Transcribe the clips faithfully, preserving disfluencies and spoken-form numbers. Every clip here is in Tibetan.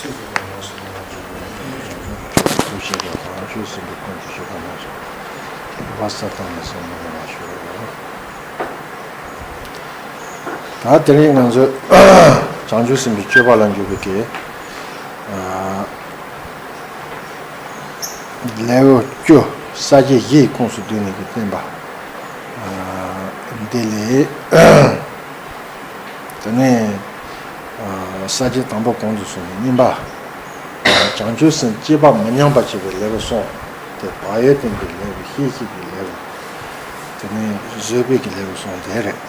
ཐུགས་རྗེ་ཆེ། བྱང་ཆུབ་སེམས་དཔའི་སྐུ་མདུན་ཞུ་བ་མ་བྱུང་། བ་ས་ཐང་ནས་སོང་མ་ལ་ཞུ་བ། ད་དེ་རིང་ང་ཚོས་བྱང་ཆུབ་སེམས་དཔའི་སྤྱོད་པ་ལ་འཇུག་པའི་གི་ལེའུ་བཅུ། ས་བཅད་བཞི་ཡི་ཁོངས་སུ་བསྡུས་ནས་ཀྱི་བསྟན་པ་འདི་ལས། དེ་ནས་ས་བཅད་དང་པོ་གོང་དུ་སོང་ནས་གཉིས་པ། བྱང་ཆུབ་སེམས་བསྐྱེད་པ་མི་ཉམས་པ་བྱེད་པའི་ལེའུ་གསུངས་ཏེ། བག་ཡོད་བསྟེན་པའི་ལེའུ། ཤེས་བྱེད་ཀྱི་ལེའུ། དེ་ནས་བཟོད་པའི་གི་ལེའུ་གསུངས་དེ་རེད།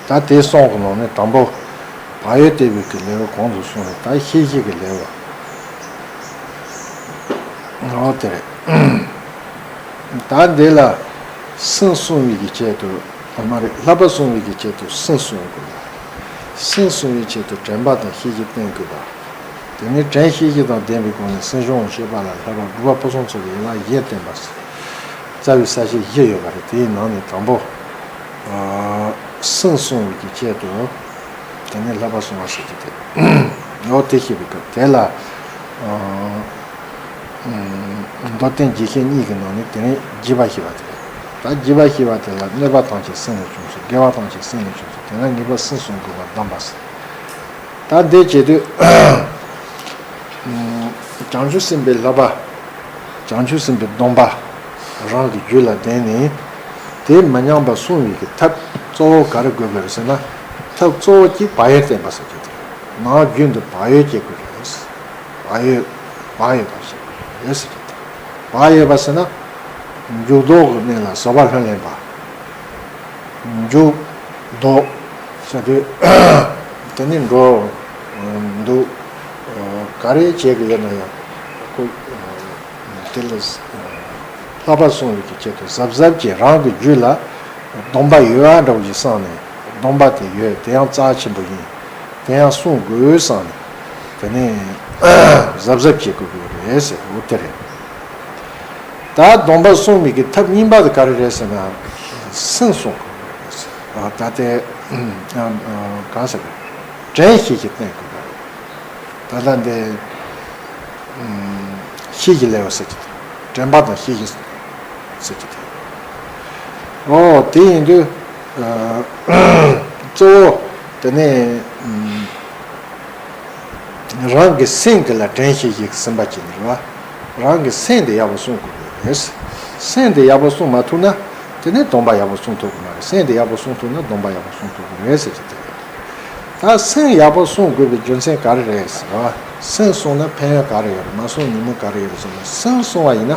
ད་དེ་གསུམ་གྱི་ནང་ནས་དང་པོ་བག་ཡོད་བསྟེན་པའི་གི་ལེའུ་གོང་དུ་སོང་བས། ད་ཤེས་བྱེད་ཀྱི་ལེའུ་འོ་དེ་རེད། ད་འདི་ལ་སེམས་བསྲུང་བའི་གི་ཆེད་དུ། ཨ་མ་རེད། བསླབ་པ་བསྲུང་བའི་གི་ཆེད་དུ་སེམས་བསྲུང་དགོས་པ། སེམས་བསྲུང་བའི་ཆེད་དུ་དྲན་པ་དང་ཤེས་བྱ་བསྟེན་དགོས་པ། དེ་ནས་དྲན་ཤེས་བྱ་དང་ལྡན་པའི་སྒོ་ནས་སེམས་བྱུང་བའི་སྤྱོད་པ་ལ་བསླབ་པ་སྒྲུབ་པ་ཕུན་སུམ་ཚོགས་པའི་ཡན་ལག་བཞི་བསྟན་པ། རྩ་བའི་ས་བཅད་བཞི་ཡོད་པ་རེད། དེའི་ནང་ནས་དང་པོ་སེམས་བསྲུང་བའི་གི་ཆེད་དུ། དེ་ནས་བསླབ་པ་བསྲུང་བ་ཟེར་གྱི་དེ། འོ་དེ་བཤད་པའི་སྐབས་དེ་ལ། མདོ་བསྟན་རྒྱས་བཤད་གཉིས་ཀྱི་ནང་ནས་དེ་རིང་བགྱིས་པ་ཞེས་པ་དེ་རེད། ད་བགྱིས་པ་ཞེས་པ་དེ་ལ་གནོད་པ་ཐམས་ཅད་སེམས་ལས་བྱུང་སོང་། དགེ་བ་ཐམས་ཅད་སེམས་ལས་བྱུང་སོང་། དེ་ན་ངེས་པར་སེམས་བསྲུང་དགོས་པར་གདམས་པ་ཟེར། ད་འདི་བྱེད་དུས། བྱང་ཆུབ་སེམས་དཔའི་བསླབ་པ། བྱང་ཆུབ་སེམས་དཔའི་སྡོམ་པ། རང་གི་རྒྱུད་ལ་ལྡན་ནས། དེ་མི་ཉམས་པ་སྲུང་བའི་གི་ཐབས་གཙོ་བོ་ག་རེ་དགོས་པ་རེད་ཟེར་ན། ཐབས་གཙོ་བོ་གཅིག་བག་ཡོད་བསྟེན་པ་ཟེར་གྱི་དེ་རེད། ནང་རྒྱུད་དུ་བག་ཡོད་སྐྱེ་དགོས་རེད། བག་ཡོད། བག་ཡོད་པ་ཞིག་རེད་ཟེར་གྱི་དེ། བག་ཡོད་པ་ཟེར་ན། འཇུག་ལྡོག་གི་གནས་ལ་བཟོད་པ་ལྷུར་ལེན་པ། འཇུག་ལྡོག་ཟེར་དུས། དེ་ནི་འགྲོ་འདུག་ག་རེ་བྱེད་ཀྱི་ཡོད་ན་ཡང་། ཁོ་དེ་ལ་བསླབ་པ་སྲུང་བའི་གི་ཆེད་དུ་གཟབ་གཟབ་ཀྱིས་རང་གི་རྒྱུད་ལ་སྡོམ་པ་ཡོད་པ་འདྲ་བོ་ཞིག་བསམ་ནས། སྡོམ་པ་དེ་ཡོད། དེ་ཡང་རྩ་ཆེན་པོ་ཡིན། དེ་ཡང་སྲུང་དགོས་བསམ་ནས། དེ་ནས་གཟབ་གཟབ་བྱེད་དགོས་ཀྱི་རེད་ཟེར། འོ་དེ་རེད། ད་སྡོམ་པ་སྲུང་བའི་གི་ཐབས་གཉིས་པ་དེ་ག་རེ་རེད་ཟེར་ན། སེམས་བསྲུང་དགོས་ཀྱི་རེད་ཟེར། ཨ། ད་ལྟའི་གང་ཟེར། དྲན་ཤེས་ཀྱིས་བསྟེན་དགོས་པ་རེད། ད་ལྟ་འདི་ཤེས་ཀྱི་ལེའུ་ཟེར་གྱི་དེ། དྲན་པ་དང་ཤེས་ཀྱི་ཟེར་གྱི་དེ། ཨོ་དེ་ཡིན་དུས། གཙོ་བོ་དེ་ནས་རང་གི་སེམས་ཀྱི་ལ་དྲན་ཤེས་ཀྱིས་སེམས་པ་བྱེད་ནི་རེད་བ། རང་གི་སེམས་དེ་ཡག་པོ་སྲུང་དགོས་ཀྱི་རེད། སེམས་དེ་ཡག་པོ་སྲུང་མ་ཐུབ་ན། དེ་ནས་སྡོམ་པ་ཡག་པོ་སྲུང་ཐུབ་ཀྱི་མ་རེད། སེམས་དེ་ཡག་པོ་སྲུང་ཐུབ་ན་སྡོམ་པ་ཡག་པོ་སྲུང་ཐུབ་ཀྱི་རེད་ཟེར་གྱི་དེ་རེད། ད་སེམས་ཡག་པོ་སྲུང་དགོས་པའི་རྒྱུ་མཚན་ག་རེ་རེད་ཟེར་བ། སེམས་བསྲུངས་ན་ཕན་ཡོན་ག་རེ་ཡོད་རེད། མ་བསྲུངས་ཉེས་དམིགས་ག་རེ་ཡོད་རེད་ཟེར་ན། སེམས་བསྲུང་བ་ཡིན་ན།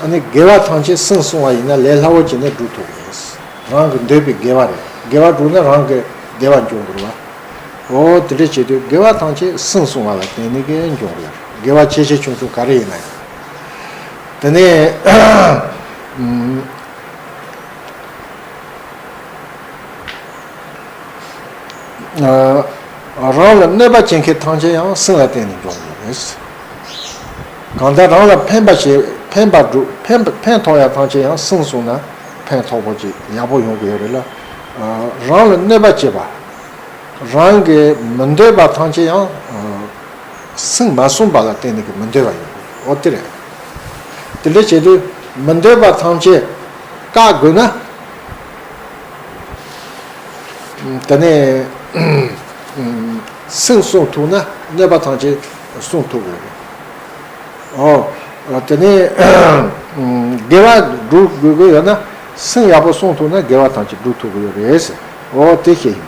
ཨ་ནི་དགེ་བ་ཐམས་ཅད་སེམས་བསྲུང་བ་ཡིན་ན་ལས་སླ་བོ་བྱས་ནས་སྒྲུབ་ཐུབ་ཀྱི་རེད། རང་གི་འདོད་པའི་དགེ་བ་རེད། དགེ་བ་བསྒྲུབས་ན་རང་གི་བདེ་བ་འབྱུང་དགོས་རེད་བ། འོ་དེ་འདྲ་བྱེད་དུས་དགེ་བ་ཐམས་ཅད་སེམས་བསྲུང་བ་ལ་བརྟེན་ནས་ཀྱི་འབྱུང་དགོས་རེད། དགེ་བ་ཆེ་ཆེ་ཆུང་ཆུང་ག་རེ་ཡིན་ན་ཡང་། དེ་ནས། ཨ། རང་ལ་གནོད་པ་བྱེད་མཁན་ཐམས་ཅད་ཡང་སེམས་ལ་བརྟེན་ནས་འབྱུང་གི་རེད། གང་ལྟར་རང་ལ་ཕན་པ་བྱེད། ཕན་པ་སྒྲུབ། ཕན་པ། ཕན་ཐོགས་ཡ་ཐམས་ཅད་ཡང་སེམས་བསྲུངས་ན་ཕན་ཐོགས་པོ་ཅིག་ཡག་པོ་ཡོང་གི་ཡོད་རེད་ལ། རང་ལ་གནོད་པ་བྱེད་པ། རང་གི་མི་འདོད་པ་ཐམས་ཅད་ཡང་སེམས་མ་བསྲུངས་པ་ལ་བརྟེན་ནས་ཀྱི་མི་འདོད་པ་ཡོང་གི་ཡོད། འོ་དེ་རེད། དེ་འདྲ་བྱེད་དུས་མི་འདོད་པ་ཐམས་ཅད་བཀག་དགོས་ན། དེ་ནས་སེམས་བསྲུང་ཐུབ་ན་གནོད་པ་ཐམས་ཅད་བསྲུང་ཐུབ་དགོས་རེད། ཨོ། དེ་ནས་དགེ་བ་སྒྲུབ་དགོས་ཀྱི་ཡོད་ན། སེམས་ཡག་པོ་བསྲུང་ཐུབ་ན་དགེ་བ་ཐམས་ཅད་སྒྲུབ་ཐུབ་ཀྱི་ཡོད་རེད་ཟེར། ཨོ་དེ་བཤད་ཡིན་པ་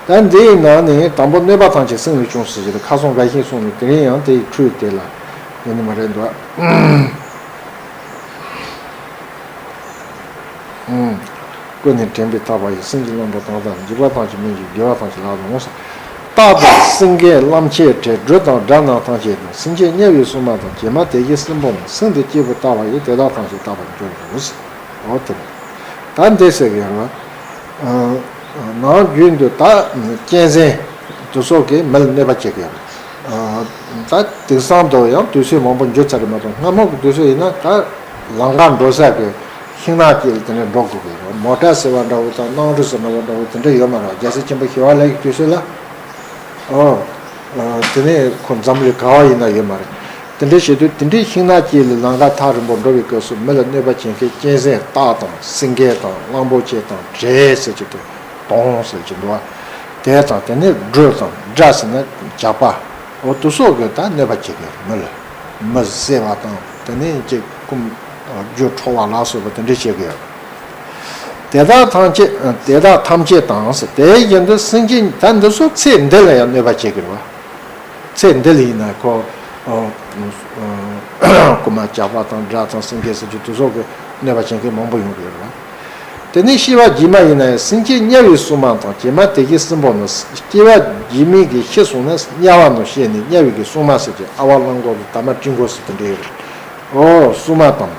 རེད། ད་འདི་ཡི་ནང་ནས་དང་པོ་གནོད་པ་ཐམས་ཅད་སེམས་ལས་བྱུང་ཟེར་གྱི་རེད། ཁ་སང་འགའ་ཞིག་གསུངས་ནས། དེ་རིང་ཡང་དེའི་འཕྲོས་དེ་ལ་ཡོད་ནི་མ་རེད་འདུག་ཨང་། ཀུན་ནས་དྲན་པས་བརྟགས་པ་ཡིས། སེམས་ཀྱི་རྣམ་པར་དག་དང་། འཇིགས་པ་ཐམས་ཅད་སྨན་གྱི། དགེ་བ་ཐམས་ཅད་ལག་ཏུ་འོང་ཟེར། རྟག་ཏུ་སེང་གེ་གླང་ཆེན་བྲེ། སྦྲུལ་དང་དགྲ་རྣམས་ཐམས་ཅད་དང་། སེམས་ཅན་དམྱལ་བའི་སྲུང་མ་དང་། བྱེ་མ་དེ་བཞིན་གསུམ་པོ་རྣམས། སེམས་དེ་གཅིག་པུར་བལྟ་བ་ཡིས། དེ་དག་ཐམས་ཅད་དག་པར་འགྱུར་རོ་ཟེར། འོ་དེ་རེད། ད་འདི་ཟེར་གི་ཡོད་རེད། ཨ། ནམ་རྒྱུན་དུ་ད་གཅན་གཟན་དེ་ཚོ་གིས་མི་ལ་གནོད་པ་བྱེད་ཀྱི་ཡོད་རེད། ཨ། ད་དེང་སང་དུ་ཡང་དུས་ཚོད་མང་པོ་འགྱུར་ཚར་རེད་མ་གཏོགས། སྔ་མོ་གི་དུས་ཚོད་ཡིན་ན་ད་ལམ་ཁ་འགྲོ་ས་གི་ཤིང་ནགས་དཀྱིལ་དེ་འདྲ་འགྲོ་དགོས་ཀྱི་རེད། མོ་ཊ་ཟེར་བ་འདྲ་བོ་དང་གླང་རི་ཟེར་བ་འདྲ་བོ་དེ་འདྲ་ཡོད་མ་རེད། རྒྱལ་སྲས་ཆེན་པོ་ཞི་བ་ལྷ་ཡི་དུས་ཚོད་ལ། ཨོ། ཨ། དེ་ནས་ཁོ་འཛམ་གླིང་ག་བ་ཡིན་ན་ཡོད་མ་རེད། དེ་འདྲ་བྱེད་དུས་དེ་འདྲའི་ཤིང་ནགས་དཀྱིལ་ལ་ལམ་ཁ་ཐག་རིང་པོ་འགྲོ་བའི་སྐབས་སུ་མི་ལ་གནོད་པ་བྱེད་མཁན་གཅན་གཟན་སྟག་དང་སེང་གེ་དང་གླང་པོ་ཆེ་དང་འདྲེ་ཟེར་གྱི་འདུག་དོམ་ཟེར་གྱི་འདུག་དེ་དང་དེ་ནས་སྦྲུལ་དང་དགྲ་ཟེར་ན་ཇག་པ། འོ་དེ་སོགས་ཀྱིས་ད་གནོད་པ་བྱེད་ཀྱི་མི་ལ། མི་བསད་པ་དང་དེ་ནས་ཅིག་སྐུམ་རྒྱུ་འཕྲོག་པ་ལ་སོགས་པ་དེ་འདྲ་བྱེད་ཀྱི་ཡོད། དེ་དག་ཐམས་ཅད་དེ་དག་ཐམས་ཅད་དང་ཟེར། དེ་བཞིན་དུ་སེམས་ཅན་ད་འདི་ཚོ་ཚེ་འདི་ལ་ཡང་གནོད་པ་བྱེད་ཀྱི་རེད་བ། ཚེ་འདི་ལ་ཡིན་ན་ཁོ་རྐུན་མ་ཇག་པ་དང་དགྲ་དང་སེང་གེ་ཟེར་རྒྱུ་དེ་ཚོ་གི་གནོད་པ་བྱེད་མཁན་མང་པོ་ཡོང་གི་ཡོད་རེད་བ། དེ་ནས་སྐྱེ་བ་རྗེས་མ་ཡིན་ན་ཡང་སེམས་ཅན་དམྱལ་བའི་སྲུང་མ་དང་བྱེ་མ་དེ་བཞིན་གསུམ་པོ་ནི། སྐྱེ་བ་རྗེས་མའི་གི་ཤི་སོང་ན་དམྱལ་བ་ནང་སྐྱེས་ནས་དམྱལ་བའི་གི་སྲུང་མ་ཟེར་གྱི་ཨ་བ་གླང་གོག་དང་དར་མ་སྤྲིན་གོག་ཟེར་དེ་འདྲ་ཡོད་རེད། འོ་སྲུང་མ་དང་།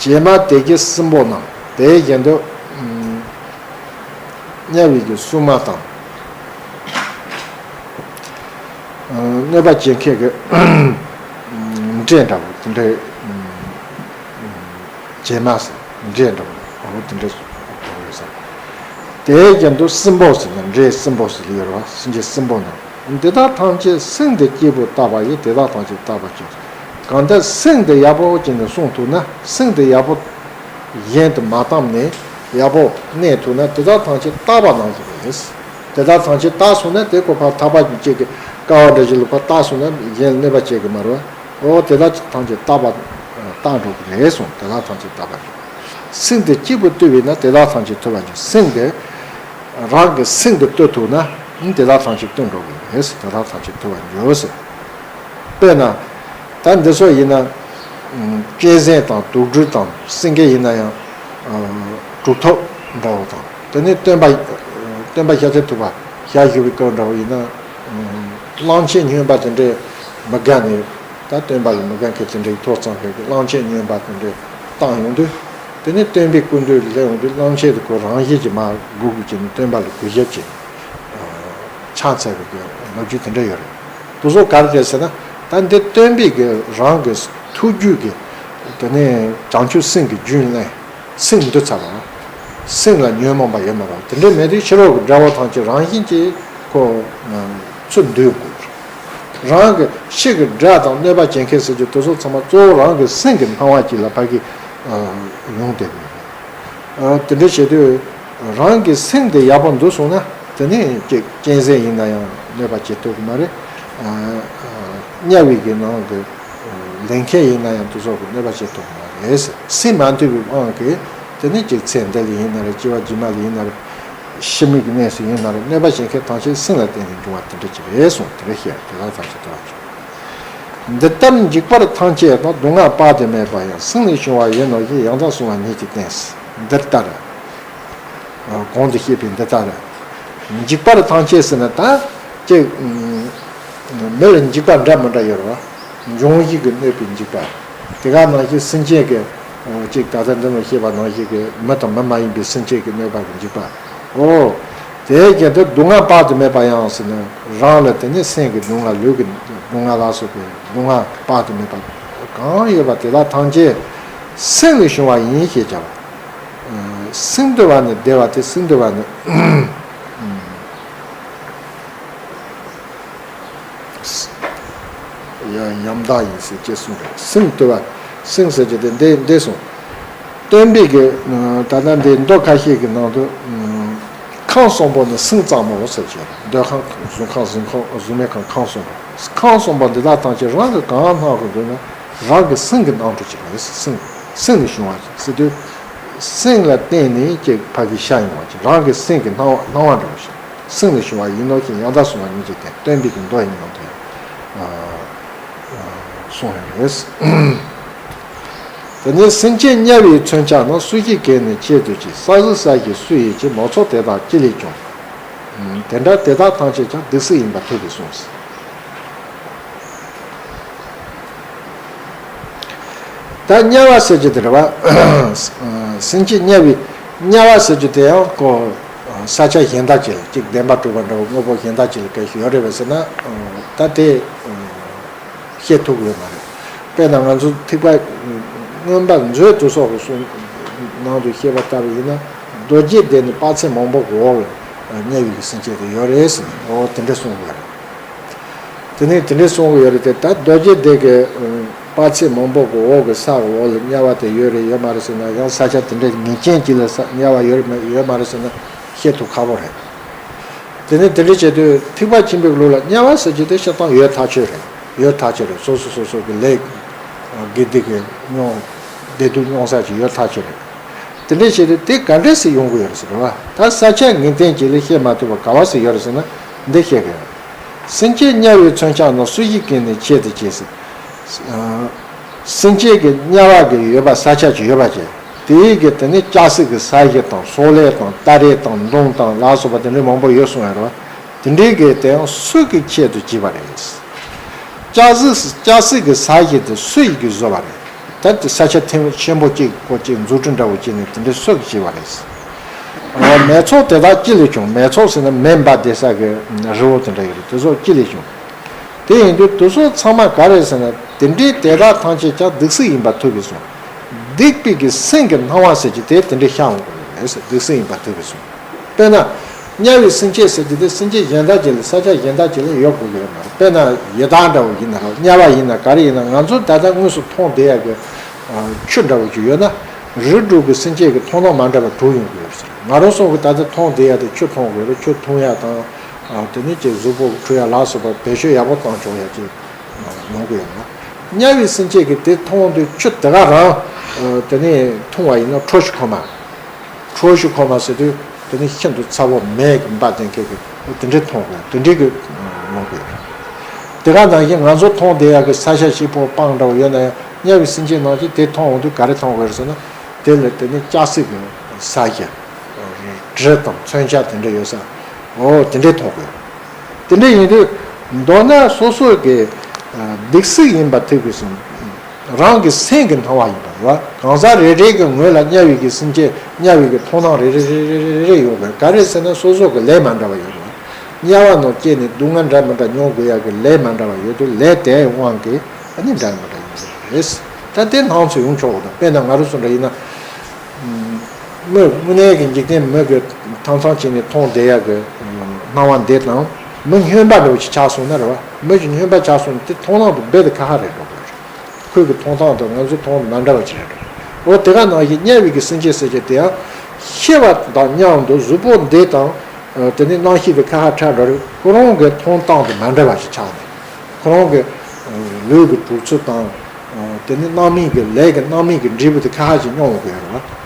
བྱེ་མ་དེ་བཞིན་གསུམ་པོ་རྣམས་དེ་བཞིན་དུ་དམྱལ་བའི་གི་སྲུང་མ་དང་གནོད་པ་བྱེད་མཁན་གྱི་འདྲེ་འདྲ་བོ་དེ་འདྲའི་བྱེ་མ་ཟེར་འདྲེ་འདྲ་བོ་དེ་འདྲ་ཡོད་ས། དེ་བཞིན་དུ་སྲིན་པོ་ཟེར་ན་འདྲེ་སྲིན་པོ་ཟེར་ཡོད་རེད་བ། སེམས་ཅན་སྲིན་པོ་རྣམས། འདི་དག་ཐམས་ཅད་སེམས་འདི་སྐྱེས་བུ་བཏགས་པ་ཡིས། དེ་དག་ཐམས་ཅད་བཏགས་པ་ཅན། གང་ལྟར་སེམས་འདི་ཡག་པོ་བྱས་ནས་སྲུང་ཐུབ་ན། སེམས་འདི་ཡག་པོ་གཞན་དུ་མ་བཏང་ནས་ཡག་པོ་གནས་ཐུབ་ན། དེ་དག་ཐམས་ཅད་བཏགས་པ་རྣམས་སུ་རེད། དེ་དག་ཐམས་ཅད་བཏགས་སོང་ན་དེ་ཁོ་ཕར་ཐར་པ་གི་ཅིག་གི་དཀའ་བ་འདྲ་ཞིག་ལ་ཕར་བཏགས་སོང་ན་གཞན་ལ་གནོད་པ་བྱེད་ཀྱི་མ་རེད་བ། འོ་དེ་དག་ཐམས་ཅད་བཏགས་པ་བཏགས་འགྲོ་གི་རེད་གསུངས། དེ་དག་ཐམས་ཅད་བཏགས་པ་རེད། སེམས་འདི་གཅིག་པུ་ལྟོས་པས་ན་དེ་དག་ཐམས་ཅད་ཐུབ་པར་འགྱུར། སེམས་འདི་རང་གི་སེམས་འདི་ལྟོས་ཐུབ་ན་དེ་དག་ཐམས་ཅད་ལྟོས་འགྲོ་གི་རེད། དེ་དག་ཐམས་ཅད་ཐུབ་པར་འགྱུར་ཟེར། དཔེར་ན། ད་འདི་ཚོ་ཡིན་ན། གཅན་གཟན་དང་དུག་སྦྲུལ་དང་སེང་གེ་ཡིན་ན་ཡང་། གྲུབ་ཐོབ་འདྲ་བོ་དང་དེ་ནས་སྟོན་པ། སྟོན་པ་ཤཱཀྱ་ཐུབ་པ་ཞལ་བཞུགས་པའི་སྐབས་འདྲ་བོ་ཡིན་ན། གླང་ཆེན་སྨྱོན་པ་དེ་འདྲས་མི་དགའ་ནས། ད་སྟོན་པ་ལ་མི་དགའ་མཁན་དེ་འདྲའི་ཐོ་ཚང་མཁན་གྱི་གླང་ཆེན་སྨྱོན་པ་དེ་འདྲས་བཏང་ཡོང་དུས། དེ་ནས་སྟོན་པའི་སྐུ་མདུན་ལ་སླེབས་ཡོང་དུས་གླང་ཆེན་དེ་ཁོ་རང་བཞིན་གྱིས་མར་སྒུག་སྒུག་བྱས་ནས་སྟོན་པ་ལ་གུས་ཞབས་བྱས། ཕྱག་འཚལ་བའི་གི་ལོ་རྒྱུས་དེ་འདྲ་ཡོད་རེད། དེ་ཚོ་ག་རེ་རེད་ཟེར་ན། ད་འདི་སྟོན་པའི་གི་རང་གི་ཐུགས་རྒྱུད་ཀྱི། དེ་ནས་བྱང་ཆུབ་སེམས་ཀྱི་རྒྱུན་ལེན། སེམས་འདུལ་ཚར་བ། སེམས་ལ་ཉོན་མོངས་པ་ཡོད་མ་རེད། དེ་འདྲ་མེད་དུས་ཕྱི་རོལ་གྱི་དགྲ་བོ་ཐམས་ཅད་རང་བཞིན་གྱིས་ཁོ་ཚུར་འདུལ་དགོས། རང་གི་ཕྱི་གི་དགྲ་དང་གནོད་པ་བྱེད་མཁན་ཟེར་རྒྱུ་དེ་ཚོ་ཚང་མ་གཙོ་བོ་རང་གི་སེམས་ཀྱི་སྣང་བ་གཅིག་ལ་ཕ་གི་ཡོང་བསྡད་དགོས། དེ་འདྲ་བྱེད་དུས་རང་གི་སེམས་དེ་ཡག་པོ་འདུག་སོང་ན་དེ་ནས་ཅིག་གཅན་གཟན་ཡིན་ན་ཡང་གནོད་པ་བྱེད་ཐུབ་ཀྱི་མ་རེད། དམྱལ་བའི་གི་ནང་གི་ལས་མཁན་ཡིན་ན་ཡང་དེ་ཚོ་གི་གནོད་པ་བྱེད་ཐུབ་ཀྱི་མ་རེད། སེམས་མ་འདུལ་བའི་དབང་གིས་དེ་ནས་ཅིག་ཚེ་འདི་ལ་ཡིན་ན་རེད། སྐྱེ་བ་རྗེས་མ་ལ་ཡིན་ན་རེད། ཕྱི་མའི་གི་གནས་སུ་ཡིན་ན་རེད། གནོད་པ་བྱེད་མཁན་ཐམས་ཅད་སེམས་ལ་བརྟེན་ནས་འབྱུང་བ་དེ་འདྲ་ཅིག་རེད་གསུངས། དེ་འདྲ་བཤད། དེ་དག་ཐམས་ཅད་དུ་བ་འདི་ལྟར་འཇིགས་པ་ཐམས་ཅད་དང་སྡུག་བསྔལ་དཔག་ཏུ་མེད་པ་ཡང་སེམས་ལས་བྱུང་བ་ཡིན་ནོ་ཞེས་ཡང་དག་གསུངས་པ་ཉིད་ཀྱིས་བསྟན། འདི་ལྟར། གོང་དུ་བཤད་པའི་འདི་ལྟར། འཇིགས་པ་ཐམས་ཅད་ཟེར་ན་ད་ཅིག་མི་ལ་འཇིགས་པ་འདྲ་མི་འདྲ་ཡོད་རེད་བ། འབྱུང་བཞི་གིས་གནོད་པའི་འཇིགས་པ། དེ་ག་ནང་བཞིན་སེམས་ཅན་གྱི་ཅིག་ད་ལྟ་འདི་ནང་བཤད་པ་ནང་བཞིན་གྱི་མི་དང་མི་མ་ཡིན་པའི་སེམས་ཅན་གྱི་གནོད་པ་གི་འཇིགས་པ། འོ། དེའི་རྐྱེན་དུ་སྡུག་བསྔལ་དཔག་ཏུ་མེད་པ་ཡང་ཟེར་ན་རང་ལ་དེ་ནི་སེམས་ཀྱི་སྡུག་བསྔལ་ལུས་ཀྱི་སྡུག་བསྔལ་ལ་སོགས་པའི་སྡུག་བསྔལ་དཔག་ཏུ་མེད་པ་གང་ཡོད་པ་དེ་དག་ཐམས་ཅད་སེམས་ལས་བྱུང་བ་ཡིན་ཞེས་བྱ་བ། སེམས་འདུལ་བ་ནི་བདེ་བ་སྟེ་སེམས་འདུལ་བ་ནི། ཡ་ཡང་དག་ཡིན་ཟེར་ཅེས་གསུངས་རེད། སེམས་འདུལ་བ། སེམས་ཟེར་གྱི་དེ་འདི་འདི་གསུངས། སྟོན་པའི་གི་ད་ལྟ་འདི་མདོ་ཁ་ཤས་ཀྱི་ནང་དུ། ཁམས་གསུམ་པོ་ནི་སེམས་ཙམ་མོ་ཟེར་གྱི་འདོད་ཁམས་གཟུགས་ཁམས་གཟུགས་ཁམས་གཟུགས་མེད་ཁམས་ཁམས་གསུམ་པོ། ཁམས་གསུམ་པོ་འདི་དག་ཐམས་ཅད་རང་གི་གང་སྣང་གི་འདོད་ན་རང་གི་སེམས་ཀྱི་སྣང་གྲོལ་གྱི་རེད། སེམས་སེམས་ནས་བྱུང་བ་ཟེར་དུས། སེམས་ལ་བརྟེན་ནས་ཅིག་ཕ་གི་ཤར་ཡོང་བ་ཅིག་རང་གི་སེམས་ཀྱི་སྣང་བ་སྣང་བ་འདྲ་བོ་ཞིག་སེམས་ལས་བྱུང་བ་ཡིན་ནོ་ཞེས་ཡང་དག་གསུངས་པ་ཉིད་ཀྱིས་བསྟན། སྟོན་པའི་གི་མདོ་ཡི་ནང་དུ་ཡང་གསུངས་ཡོད་རེད། དེ་ནས་སེམས་ཅན་དམྱལ་བའི་མཚོན་ཆ་རྣམས། སུ་ཞིག་གིས་ནི་ཆེད་དུ་བྱས། ས་གཞི་ས་གཞི་སུ་ཡིས་བྱས། མོ་ཚོགས་དེ་དག་ཅི་ལས་བྱུང་། དེ་འདྲ་དེ་དག་ཐམས་ཅད་ཀྱང་སྡིག་སེལ་ཡིན་པར་ཐེག་པས་གསུངས། ད་དམྱལ་བ་ཟེར་རྒྱུ་དེ་རེད་བ། སེམས་ཅན་དམྱལ་བའི་དམྱལ་བ་ཟེར་རྒྱུ་དེ་ཡང་ཁོ་ས་ཆ་གཞན་དག་ཅིག་ལ་ཅིག་བདེན་པ་གྲུབ་པ་འདྲ་བོ་དངོས་པོ་གཞན་དག་ཅིག་ལ་སྐད་ཤོད་ཡོད་རེད་བས་ཟེར་ན། ད་དེ་བཤད་ཐུབ་ཡོད་མ་རེད། དཔེར་ན་ང་ཚོ་ཐེག་པ་མངོན་པ་མཛོད་དུ་སོགས་ཀྱི་གསུང་ནང་དུ་བཤད་པ་ལྟ་བུ་ཡིན་ན་རྡོ་རྗེ་གདན་ནི་དཔག་ཚད་མང་པོ་གི་འོག་ལ་དམྱལ་བའི་སེམས་ཅན་དེ་ཡོད་རེད་ཟེར་ནས་འོ་དེ་འདྲ་གསུངས་ཡོད་རེད། དེ་ནས་དེ་འདྲས་གསུང་གི་ཡོད་རེད་དེ། ད་རྡོ་རྗེ་གདན་གྱི་དཔག་ཚད་མང་པོ་གི་འོག་གི་ས་གི་འོག་ལ་དམྱལ་བ་དེ་ཡོད་རེད་ཡོད་མ་རེད་ཟེར་ན། ཡང་ས་ཆ་དེ་འདྲས་ངེས་ཅན་ཅིག་ལ་ས་དམྱལ་བ་ཡོད་རེད་མ་ཡོད་མ་རེད་ཟེར་ན་བཤད་ཐུབ་ཁག་པོ་རེད། དེ་ནས་དེ་འདྲས་བྱེད་དུས་ཐེག་པ་ཆེན་པོའི་ལུགས་ལ་དམྱལ་བ་ཟེར་རྒྱུ་དེ་སྤྱིར་བཏང་ཡོད་ཐག་ཆོད་རེད། ཡོད་ཐག་ཆོད་རེད། སོ་སོ་སོ་སོ་གི་ལས་དགེ་སྡིག་གི་མྱོང་བདེ་སྡུག་མྱོང་ས་ཅིག་ཡོད་ཐག་ཆོད་རེད། དེ་འདྲས་བྱས་ཏེ་དེ་ག་འདྲས་སེ་ཡོང་གི་ཡོད་རེད་ཟེར་བ། ད་ས་ཆ་ངེས་གཏན་ཅིག་ལ་བཤད་མ་ཐུབ་པ་ག་བ་སེ་ཡོད་རེད་ཟེར་ན། འདི་བཤད་གི་ཡོད། སེམས་ཅན་དམྱལ་བའི་མཚོན་ཆ་རྣམས་སུ་ཞིག་གིས་ནི་ཕྱེད་དུ་བྱས་ཟེར། སེམས་ཅན་གྱི་དམྱལ་བ་གི་ཡོད་པ་ས་ཆ་ཅིག་ཡོད་པ་ཅིག་དེའི་གི་དེ་ནི་ལྕགས་སྲེག་གི་ས་གཞི་དང་སོག་ལེ་དང་སྟ་རེ་དང་མདུང་དང་ལ་སོགས་པ་དེ་འདྲའི་མང་པོ་ཡོད་གསུངས་ཡོད་རེད་བ། དེ་འདྲའི་གི་དེའང་སུ་གིས་ཆེད་དུ་བགྱིས་པ་རེད། ལྕགས་སྲེག་ལྕགས་སྲེག་གི་ས་གཞི་དེ་སུ་ཡིས་གིས་བཟོས་པ་རེད། ད་དེ་ས་ཆ་ཐེངས་ཆེན་པོ་གཅིག་གོ་གཅིག་འཛུགས་སྐྲུན་འདྲ་བོ་བྱས་ནས་དེ་འདྲའི་སུ་གིས་བྱས་པ་རེད། མེ་ཚོགས་དེ་དག་ཅི་ལས་བྱུང་། མེ་ཚོགས་ཟེར་ན་མེ་འབར་བསྡད་ས་གི་རི་བོ་དེ་འདྲ་ཡོད་རེད། དེ་ཚོ་ཅི་ལས་བྱུང་། དེ་ཡིན་དུས་དེ་ཚོ་ཚང་མ་ག་རེ་ཟེར་ན། དེ་འདྲའི་དེ་དག་ཐམས་ཅད་ཀྱང་སྡིག་སྲེག་ཡིན་པར་ཐུག་པས་གསུངས། སྡིག་པའི་གི་སེམས་ཀྱི་སྣང་བ་ཟེར་གྱི་དེ་དེ་འདྲའི་ཤར་འོང་གི་རེད་ཟེར། སྡིག་སྲེག་ཡིན་པར་ཐུག་པས་གསུངས། དཔེར་ན། དམྱལ་བའི་སེམས་ཅན་ཟེར་གྱི་དེ་སེམས་ཅན་གཞན་དག་ཅིག་ལ་ས་ཆ་གཞན་དག་ཅིག་ལ་ཡོད་དགོས་ཀྱི་ཡོད་མ་རེད། དཔེར་ན་ཡི་དྭགས་འདྲ་བོ་ཡིན་ན་ར་དམྱལ་བ་ཡིན་ན་ག་རེ་ཡིན་ན། ང་ཚོ་ད་ལྟ་དངོས་སུ་མཐོང་བསྡད་ཡག་གི་ཆུ་འདྲ་བོ་ཅིག་ཡོད་ན། རིགས་དྲུག་གི་སེམས་ཅན་གྱི་མཐོང་སྣང་མ་འདྲ་བ་དྲུག་ཡོང་གི་ཡོད་ཟེར། ང་རང་ཚོ་གི་ད་ལྟ་མཐོང་བསྡད་ཡག་དེ་ཆུ་མཐོང་དགོས་རེད། ཆུ་འཐུང་ཡག་དང་། དེ་ནས་ཀྱི་གཟུགས་པོ་འཁྲུ་ཡག་ལ་སོགས་པ་བེད་སྤྱོད་ཡག་པོ་བཏང་ཆོག་ཡག་ཅིག་ཡོང་གི་ཡོད་ན། དམྱལ་བའི་སེམས་ཅན་གྱི་དེ་མཐོང་དུས་ཆུ་དེ་ག་རང་དེ་ནས་འཐུང་བ་ཡིན་ན་ཁྲོ་ཞིག་ཁོ་མ། ཁྲོ་ཞིག་ཁོ་མ་ཟེར་དུས་དེ་ནི་ཤིན་ཏུ་ཚ་བོ་མེ་གི་འབར་ལྡན་མཁན་གྱི་དེ་འདྲའི་མཐོང་དགོས། དེ་འདྲའི་གི་ཡོང་དགོས། དེ་ག་ནང་བཞིན་ང་ཚོ་མཐོང་བསྡད་ཡག་གི་ས་ཆ་སྐྱིད་པོ་སྤང་འདྲ་བོ་ཡོད་ན་ཡང་དམྱལ་བའི་སེམས་ཅན་ནང་བཞིན་དེ་མཐོང་འོང་དུས་ག་རེ་མཐོང་དགོས་རེད་ཟེར་ན། དེ་ལ་དེ་ནི་ལྕགས་སྲེག་གི་ས་གཞི་དྲི་དང་མཚོན་ཆ་དེ་འདྲ་ཡོད་ས། འོ་དེ་འདྲའི་མཐོང་དགོས། དེ་འདྲ་ཡིན་དུས་མདོར་ན་སོ་སོ་གི་སྡིག་སྲེག་ཡིན་པ་ཐེག་པའི་སོང་། རང་གི་སེམས་ཀྱི་སྣང་བ་ཡིན་པ་རེད་བ། གང་ཟག་རེ་རེ་གི་ངོས་ལ་དམྱལ་བའི་གི་སེམས་ཅན་དམྱལ་བའི་གི་མཐོང་སྣང་རེ་རེ་རེ་རེ་རེ་རེ་ཡོད་པས། ག་རེ་ཟེར་ན་སོ་སོ་གི་ལས་མ་འདྲ་བ་ཡོད་རེད་བ། དམྱལ་བ་ནང་སྐྱེས་ནས་སྡུག་བསྔལ་འདྲ་མི་འདྲ་མྱོང་དགོས་ཡག་གི་ལས་མ་འདྲ་བ་ཡོད་དུས་ལས་དེའི་དབང་གིས་ཨ་ནི་འདྲ་མི་འདྲ་ཡོང་གི་རེད། ད་དེ་སྣང་ཚུལ་ཡོང་ཆོག་གི་འདུག་དཔེར་ན་ང་རང་ཚོ་འདྲ་ཡིན་ན། མི་དངོས་གནས་ཀྱི་འཇིག་རྟེན་མི་གི་ཐང་ཐང་བྱས་ནས་མཐོང་བསྡད་ཡག་གི་སྣང་བ་འདི་དང་། མི་སྨྱོན་པ་འདྲ་བོ་ཞིག་ཆགས་སོང་ན་རེད་བ། མི་ཞིག་སྨྱོན་པ་ཆགས་སོང་ན་དེ་མཐོང་སྣང་དུ་རྦད་དེ་ཁ་ཁ་རེད་འགྲོ་གི་རེད། ཁོའི་གི་མཐོང་སྟངས་དང་ང་ཚོའི་མཐོང་སྟངས་མ་འདྲ་བ་ཅིག་རེད་འགྲོ། འོ་དེ་ག་ནང་བཞིན་དམྱལ་བའི་གི་སེམས་ཅན་ཟེར་གྱི་དེ་ཡང་ཤི་བ་དང་མཉམ་དུ་གཟུགས་པོ་འདི་དང་། དེ་ནི་རྣམ་ཤེས་དེ་ཁ་ཁ་ཁྲ་འགྲོ་རེད། ཁོ་རང་གི་མཐོང་སྟངས་དུ་མ་འདྲ་བ་ཞིག་ཆགས་ནས། ཁོ་རང་གི་ལུས་ཀྱི་གྲུབ་ཚུལ་དང་། དེ་ནི་རྣམ་སྨིན་གྱི་ལས་ཀྱི་རྣམ་སྨིན་གྱི་འབྲས་བུ་དེ་ཁ་ཁ་ཅིག་མྱོང་དགོས་རེད་བ།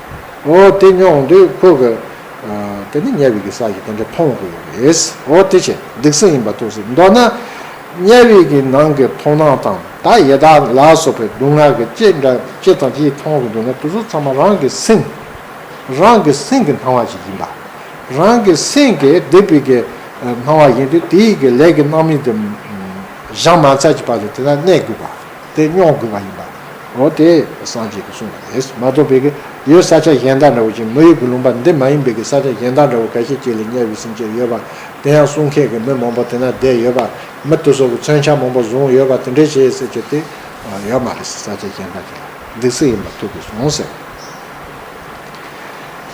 འོ་དེ་མྱོང་དུས་ཁོ་གི། དེ་ནི་དམྱལ་བའི་གི་ས་གཞི་དེ་འདྲ་མཐོང་དགོས་ཡོད་རེད། འོ་དེ་བྱས་སྡིག་སྲེག་ཡིན་པ་ཐུག་ཟེར། མདོར་ན། དམྱལ་བའི་གི་ནང་གི་མཐོང་སྣང་དང་ད་ཡི་དྭགས་ལ་སོགས་པའི་སྡུག་བསྔལ་གྱི་ཅི་འདྲ་ཅི་དང་ཅི་མཐོང་གི་འདུག་ན་དེ་ཚོ་ཚང་མ་རང་གི་སེམས། རང་གི་སེམས་ཀྱི་སྣང་བ་ཞིག་ཡིན་པ། རང་གི་སེམས་ཀྱི་སྡིག་པའི་གི་སྣང་བ་ཡིན་དུས་དེའི་གི་ལས་ཀྱི་རྣམ་སྨིན་དེ་བཞག་མ་ཚར་གྱི་བར་དུ་དེ་ན་གནས་དགོས་པ། དེ་མྱོང་དགོས་པ་ཡིན་པ། འོ་དེ་སངས་རྒྱས་ཀྱིས་གསུངས་པ་རེད། མ་གཏོགས་པའི་གི་ཡུལ་ས་ཆ་གཞན་དག་འདྲ་བོ་ཅིག་མི་ཡུལ་གྱི་ལུང་པ་འདི་མ་ཡིན་པའི་གི་ས་ཆ་གཞན་དག་འདྲ་བོ་ཁ་ཤས་ཅིག་ལ་དམྱལ་བའི་སེམས་ཅན་ཡོད་པ། དེ་ཡང་གསུང་མཁན་གྱི་མི་མང་པོ་དེ་ན་བསྡད་ཡོད་པ། མི་དེ་ཚོ་གི་མཚོན་ཆ་མང་པོ་བཟུང་ཡོད་པ་དེ་འདྲ་བྱས་ཟེར་གྱི་དེ་ཡོད་མ་རེད། ས་ཆ་གཞན་དག་ཅིག་ལ་སྡིག་སྲེག་ཡིན་པ་ཐུག་པས་གསུངས་ཟེར།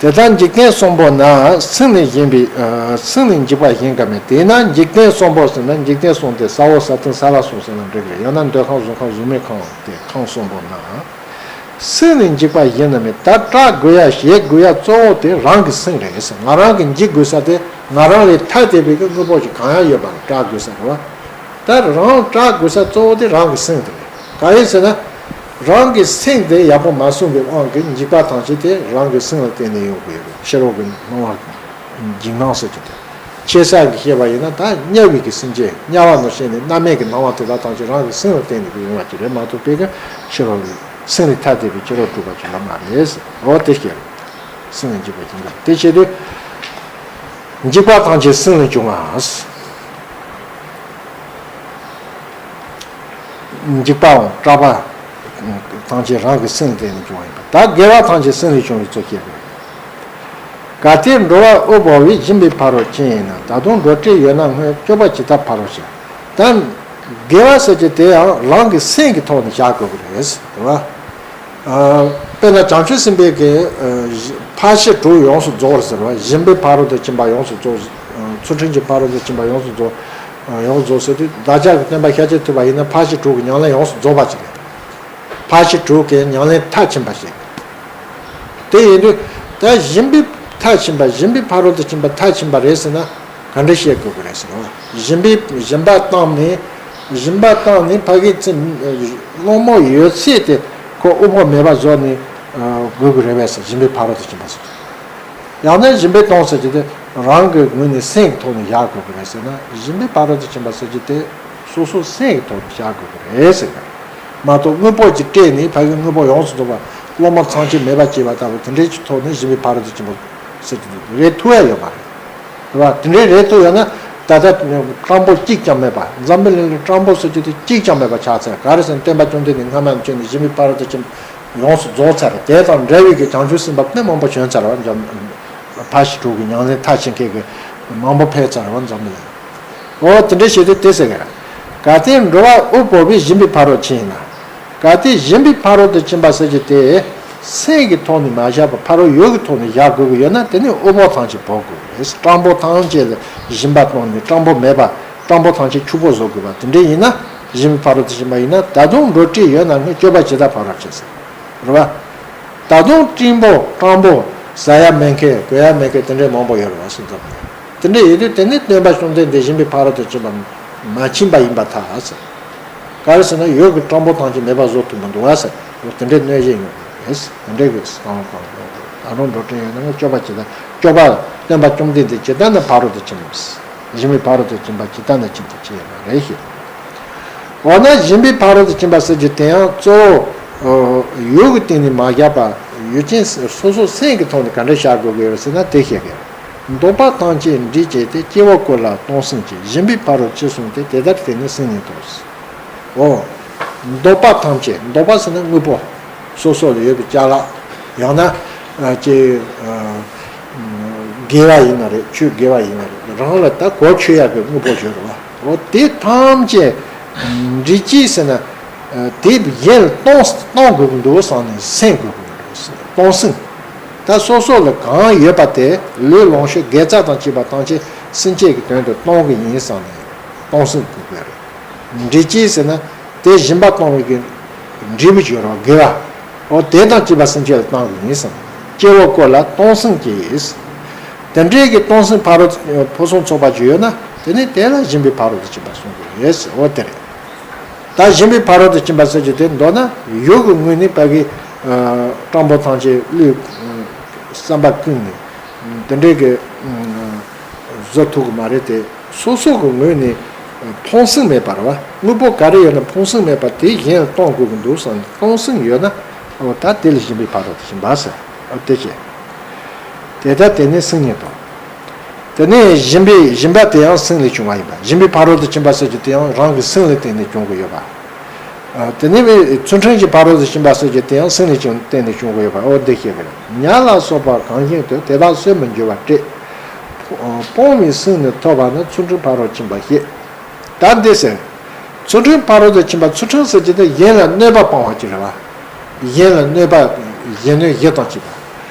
དེ་ལྟར་འཇིག་རྟེན་གསུམ་པོ་ན་སེམས་ནི་ཞེན་པའི་ཨ་སེམས་ནི་འཇིགས་པ་ཞེན་དགའ་མེད། དེས་ན་འཇིག་རྟེན་གསུམ་པོ་ཟེར་ན་འཇིག་རྟེན་གསུམ་སྟེ་ས་འོག་ས་སྟེང་ས་བར་གསུམ་ཟེར་ན་འགྲིག་རེད། ཡང་ན་འདོད་ཁམས་གཟུགས་ཁམས་གཟུགས་མེད་ཁམས་ཏེ་ཁམས་གསུམ་པོ་ན། སེམས་ནི་འཇིགས་པ་ཞེན་དགའ་མེད། ད་སྐྲག་དགོས་ཡ་ཞེད་དགོས་ཡ་གཙོ་བོ་དེ་རང་གི་སེམས་རེད་ཟེར། ང་རང་གི་འཇིགས་དགོས་ས་དེ་ང་རང་ལས་ཐ་དད་པའི་གི་དངོས་པོ་ཞིག་གང་ཡང་ཡོད་པ་ལ་སྐྲག་དགོས་ས་རེད་བ། ད་རང་སྐྲག་དགོས་ས་གཙོ་བོ་དེ་རང་གི་སེམས་དེ་རེད། གང་ཡིན་ཟེར་ན། རང་གི་སེམས་དེ་ཡག་པོ་མ་བསྲུངས་པའི་དབང་གིས་འཇིགས་པ་ཐམས་ཅད་དེ་རང་གི་སེམས་ལ་བརྟེན་ནས་ཡོང་གི་ཡོད་རེད། ཕྱི་རོལ་གྱི་སྣང་བ་འཇིགས་སྣང་ཟེར་གྱི་དེ། ཆེ་ས་གིས་བཤད་པ་ཡིན་ན་ད་དམྱལ་བའི་གི་སེམས་ཅན་དམྱལ་བ་ནང་བཤད་ནས་རྣམ་སྨིན་གྱི་སྣང་བ་དེ་དག་ཐམས་ཅད་རང་གི་སེམས་ལ་བརྟེན་ནས་ཡོང་བ་ཅིག་རེད་མ་གཏོགས་པའི་གི་ཕྱི་རོལ་གྱི་སེམས་ལས་ཐ་དད་པའི་ཕྱི་རོལ་གྲུབ་པ་ཅིག་ཡོད་མ་རེད། འོ་དེ་བཤད་རེད། སེམས་ལ་འཇིགས་པ་ཅན་དགའ། དེ་བྱེད་དུས། འཇིགས་པ་ཐམས་ཅད་སེམས་ལས་བྱུང་བ། འཇིགས་པའམ་སྐྲག་པ་ཐམས་ཅད་རང་གི་སེམས་ལ་བརྟེན་ནས་བྱུང་བ་ཡིན་པ། ད་དགེ་བ་ཐམས་ཅད་སེམས་ལས་བྱུང་བའི་ཚུལ་བཤད་པ་ཡིན། གལ་ཏེ་འགྲོ་བ་དབུལ་བོ་བས་སྦྱིན་པའི་ཕ་རོལ་ཕྱིན་ཡིན་ན། ད་དུང་འགྲོ་བྲེལ་ཡོད་ན་སྔོན་སྤྱོད་པ་ཇི་ལྟར་ཕ་རོལ་ཕྱིན། ད་དགེ་བ་ཟེར་གྱི་དེ་ཡང་རང་གི་སེམས་ཀྱི་ཐོག་ནས་བཞག་དགོས་ཀྱི་རེད་ཟེར་བ། དཔེར་ན་བྱང་ཆུབ་སེམས་དཔའི་གི་ཕ་ཤི་དྲུག་ཡོངས་སུ་རྫོགས་ཟེར་བ། སྦྱིན་པའི་ཕ་རོལ་ཏུ་ཕྱིན་པ་ཡོངས་སུ་རྫོགས། ཚུལ་ཁྲིམས་ཀྱི་ཕ་རོལ་ཏུ་ཕྱིན་པ་ཡོངས་སུ་རྫོགས། ཡོངས་སུ་རྫོགས་ཟེར་དུས་བདག་ཅག་གི་སྟོན་པ་ཤཱཀྱ་ཐུབ་པ་ཡིན་ན་ཕར་ཕྱིན་དྲུག་གི་ཉམས་ལེན་ཡོངས་སུ་རྫོགས་པ་ཅིག་རེད། ཕར་ཕྱིན་དྲུག་གི་ཉམས་ལེན་མཐར་ཕྱིན་པ་ཞིག་དེ་ཡིན་དུས་ད་སྦྱིན་པའི་མཐར་ཕྱིན་པ་སྦྱིན་པའི་ཕ་རོལ་ཏུ་ཕྱིན་པ་མཐར་ཕྱིན་པ་རེད་ཟེར་ན་ག་འདྲ་བཤད་དགོས་ཀྱི་རེད་ཟེར་བ། སྦྱིན་པའི་སྦྱིན་པ་བཏང་ནས་སྦྱིན་པ་བཏང་ནས་ཕ་གི་ཚེ་སློང་མོ་ཡོད་ཚད་དེ་ཁོ་དབུལ་པོ་མེད་པ་བཟོ་ནས་དགོས་ཀྱི་རེད་བས་ཟེར། སྦྱིན་པའི་ཕ་རོལ་ཏུ་ཕྱིན་པ་ཟེར། ཡང་ན་སྦྱིན་པའི་གཏོང་ཟེར་གྱི་དེ་རང་གི་ངོས་ནས་སེམས་ཀྱི་ཐོག་ནས་བཞག་དགོས་ཀྱི་རེད་ཟེར་ན་སྦྱིན་པའི་ཕ་རོལ་ཏུ་ཕྱིན་པ་ཟེར་གྱི་དེ་སོ་སོ་སེམས་ཀྱི་ཐོག་ནས་བཞག་དགོས་ཀྱི་རེད་ཟེར་གྱི་མ་གཏོགས་དངོས་པོ་ཅིག་སྤྲད་ནས་ཕ་གི་དངོས་པོ་ཡོངས་སུ་རྫོགས་པ་སློབ་མ་ཚང་ཆེད་མེད་པ་བྱས་པ་ལྟ་བུ་དེ་འདྲའི་ཅིག་ཐོག་ནས་སྦྱིན་པའི་ཕ་རོལ་ཏུ་ཕྱིན་པ་ཟེར་གྱི་འདུག་རེད་ཐུབ་ཡ་ཡོད་མ་རེད། རེད་བ། དེ་འདྲའི་རེད་ཐུབ་ཡོད་ན་ད་ལྟ་སྤྲང་པོ་གཅིག་ཀྱང་མེད་པ་འཛམ་བུ་གླིང་ལ་སྤྲང་པོ་ཟེར་གྱི་དེ་གཅིག་ཀྱང་མེད་པ་ཆགས་ཚར། ག་རེ་ཟེར་ན་སྟོན་པ་བཅོམ་ལྡན་འདས་སྔ་མ་ནས་བྱོན་ནས་སྦྱིན་པའི་ཕ་རོལ་ཏུ་ཕྱིན་ཡོངས་སུ་རྫོགས་ཚར། དེ་དང་འབྲེལ་བའི་གི་བྱང་ཆུབ་སེམས་དཔའ་དཔེ་མང་པོ་བྱོན་ཚར་བ་འཇམ། ཕར་ཕྱིན་དྲུག་གི་ཉམས་ལེན་མཐར་ཕྱིན་མཁན་གྱི་མང་པོ་ཕེབས་ཚར་བ་འཛམ་བུ་གླིང་། འོ་དེ་འདྲ་བྱས་ཏེ་དེ་ཟེར་གི་རེད། གལ་ཏེ་འགྲོ་བ་དབུལ་པོ་བས་སྦྱིན་པའི་ཕ་རོལ་ཕྱིན་ཡིན་ན། གལ་ཏེ་སྦྱིན་པའི་ཕ་རོལ་ཏུ་ཕྱིན་པ་ཟེར་གྱི་དེ་སེམས་ཀྱི་ཐོག་ནས་མ་བཞག་པར་ཕ་རོལ་ཡུལ་གྱི་ཐོག་ནས་བཞག་དགོས་ཀྱི་ཡོད་ན་དེ་ནི་དབུལ་པོ་ཐམས་ཅད་འབོག་དགོས་ཀྱི་རེད། སྤྲང་པོ་ཐམས་ཅད་ལ་སྦྱིན་པ་གཏོང་ནས་སྤྲང་པོ་མེད་པ་སྤྲང་པོ་ཐམས་ཅད་ཕྱུག་པོ་བཟོ་དགོས་པ་དེ་འདྲ་ཡིན་ན་སྦྱིན་པའི་ཕ་རོལ་ཏུ་ཕྱིན་པ་ཡིན་ན་ད་དུང་འགྲོ་བྲིས་ཡོད་ན་སྔོན་སྤྱོད་པ་ཇི་ལྟར་ཕ་རོལ་ཕྱིན་ཟེར། རེད་བ། ད་དུང་སྤྲིན་པོ་སྤྲང་པོ་ཟ་ཡ་མེད་མཁན་གོན་ཡ་མེད་མཁན་དེ་འདྲའི་མང་པོ་ཡོད་རེད་བ་སེམས་ཙམ་ནས། དེ་འདྲ་ཡིན་དུས་དེ་ནི་སྟོན་པ་བཅོམ་ལྡན་འདས་སྦྱིན་པའི་ཕ་རོལ་ཏུ་ཕྱིན་པ་མ་ཕྱིན་པ་ཡིན་པར་ཐལ་ཟེར། ག་རེ་ཟེར་ན་ཡུལ་གྱི་སྤྲང་པོ་ཐམས་ཅད་མེད་པ་བཟོ་ཐུབ་མི་འདུག་བ་ཟེར། དེ་འདྲའི་གནོད་བྱེད་ཡོད་རེད། དེ་འདྲའི་གི་སང་དང་ད་རུང་འགྲོ་དྲན་ཡོད་ན་ངས་སྤྱོད་པ་ཇི་ལྟར་སྤྱོད་པ་སྟོན་པ་བཅོམ་ལྡན་འདས་ཇི་ལྟར་ན་ཕ་རོལ་ཏུ་ཕྱིན་པ། སྦྱིན་པའི་ཕ་རོལ་ཏུ་ཕྱིན་པ་ཇི་ལྟར་ན་ཕྱིན་ཏེ་ཅི་ཡོད་མ་རེད་ཞེས། འོ་ན་སྦྱིན་པའི་ཕ་རོལ་ཏུ་ཕྱིན་པ་ཟེར་རྒྱུ་དེ་ཡང་གཙོ་བོ་ཡུལ་གྱི་སྟེང་ནས་མ་བཞག་པ་ཡུལ་ཅན་སོ་སོ་སེམས་ཀྱི་ཐོག་ནས་ག་འདྲ་བཞག་དགོས་ཀྱི་ཡོད་ཟེར་ན་དེ་བཤད་ཀྱི་ཡོད། འདོད་པ་ཐམས་ཅད་འདྲིས་བྱས་ཏེ། སྐྱེ་བོ་ཀུན་ལ་གཏོང་སེམས་ཀྱིས། སྦྱིན་པའི་ཕ་རོལ་ཕྱིར་སོང་སྟེ། དེ་ལྟར་དེ་ནི་སེམས་ཉིད་དོ། འོ། འདོད་པ་ཐམས་ཅད་འདོད་པ་ཟེར་ན་དངོས་པོ། སོ་སོ་ལ་ཡོད་པའི་ཅ་ལག་ཡང་ན་ཨ་ཅེ་ཨ་དགེ་བ་ཡིན་ན་རེད། ཆོས་དགེ་བ་ཡིན་ན་རེད། རང་ལ་ད་གོ་ཆོད་ཡག་གི་དངོས་པོ་ཡོད་རེད་བ། འོ་དེ་ཐམས་ཅད་འདྲིས་བྱས་ཟེར་ན་ཨ་དེ་གཞན་ལ་གཏོང་གཏོང་དགོས་ཀྱི་འདུག་བསམ་ནས་སེམས་དགོས་ཀྱི་ཡོད་རེད། གཏོང་སེམས། ད་སོ་སོ་ལ་གང་ཡོད་པ་དེ་ལུས་ལོངས་སྤྱོད་དགེ་རྩ་དང་བཅས་པ་ཐམས་ཅད་སེམས་ཅན་གྱི་དོན་དུ་གཏོང་གི་ཡིན་བསམ་ནས་གཏོང་སེམས་དགོས་ཀྱི་ཡོད་རེད། འདྲིས་བྱས་ཟེར་ན་དེ་སྦྱིན་པ་གཏོང་བའི་གི་འབྲས་བུ་ཡོད་རེད་བ། དགེ་བ། འོ་དེ་དང་བཅས་པ་སེམས་ཅན་ལ་གཏོང་གི་ཡིན་ཟེར། སྐྱེ་བོ་ཀུན་ལ་གཏོང་སེམས་ཀྱིས། དེ་འདྲའི་གི་གཏོང་སེམས་ཕ་རོལ་ཕུན་སུམ་ཚོགས་པ་ཅིག་ཡོད་ན་དེ་ནི་དེ་ལ་སྦྱིན་པའི་ཕ་རོལ་ཏུ་ཕྱིན་པ་གསུང་གི་རེད་ཟེར། འོ་དེ་རེད། ད་སྦྱིན་པའི་ཕ་རོལ་ཏུ་ཕྱིན་པ་ཟེར་རྒྱུ་དེ་མདོར་ན་ཡུལ་གྱི་ངོས་ནས་ཕ་གི་སྤྲང་པོ་ཐམས་ཅད་བསླུས་བསམ་པ་ཀུན་ནས་དེ་འདྲའི་གི་བཟོ་ཐུབ་ཀྱི་མ་རེད་དེ། སོ་སོ་གི་ངོས་ནས་ཕོངས་སེམས་མེད་པ་རེད་བ། དངོས་པོ་ག་རེ་ཡོད་ན་ཕོངས་སེམས་མེད་པ་དེ་གཞན་ལ་གཏོང་དགོས་ཀྱི་འདུག་བསམ་ནས་གཏོང་སེམས་ཡོད་ན་འོ་ད་དེ་ལ་སྦྱིན་པའི་ཕ་རོལ་ཏུ་ཕྱིན་པ་ཟེར། འོ་དེ་བྱས། དེ་ལྟར་དེ་ནི་སེམས་ཉིད་དོ། དེ་ནས་སྦྱིན་པའི་སྦྱིན་པ་དེ་ཡང་སེམས་ལས་བྱུང་བ་ཡིན་པ། སྦྱིན་པའི་ཕ་རོལ་ཏུ་ཕྱིན་པ་ཟེར་རྒྱུ་དེ་ཡང་རང་གི་སེམས་ལ་བརྟེན་ནས་བྱུང་གི་ཡོད་པ། དེ་ནས་ཚུལ་ཁྲིམས་ཀྱི་ཕ་རོལ་ཏུ་ཕྱིན་པ་ཟེར་རྒྱུ་དེ་ཡང་སེམས་ལས་བརྟེན་ནས་བྱུང་གི་ཡོད་པ། འོ་འདི་ཤེས་དགོས། ཉ་ལ་སོགས་པ་གང་བཞིན་དུ། དེ་དག་གསོད་མི་འགྱུར་བར་བསྐྲད། སྤོང་བའི་སེམས་ནི་ཐོབ་པ་ན། ཚུལ་ཁྲིམས་ཕ་རོལ་ཕྱིན་པ་ཞེས། ད་འདི་ཟེར། ཚུལ་ཁྲིམས་ཕ་རོལ་ཏུ་ཕྱིན་པ། ཚུལ་ཁྲིམས་ཟེར་རྒྱུ་དེ་གཞན་ལ་གནོད་པ་སྤང་བ་ཅིག་རེད་བ། གཞན་ལ་གནོད་པ་གཞན་གནོད་གཞན་དང་བཅས་པ།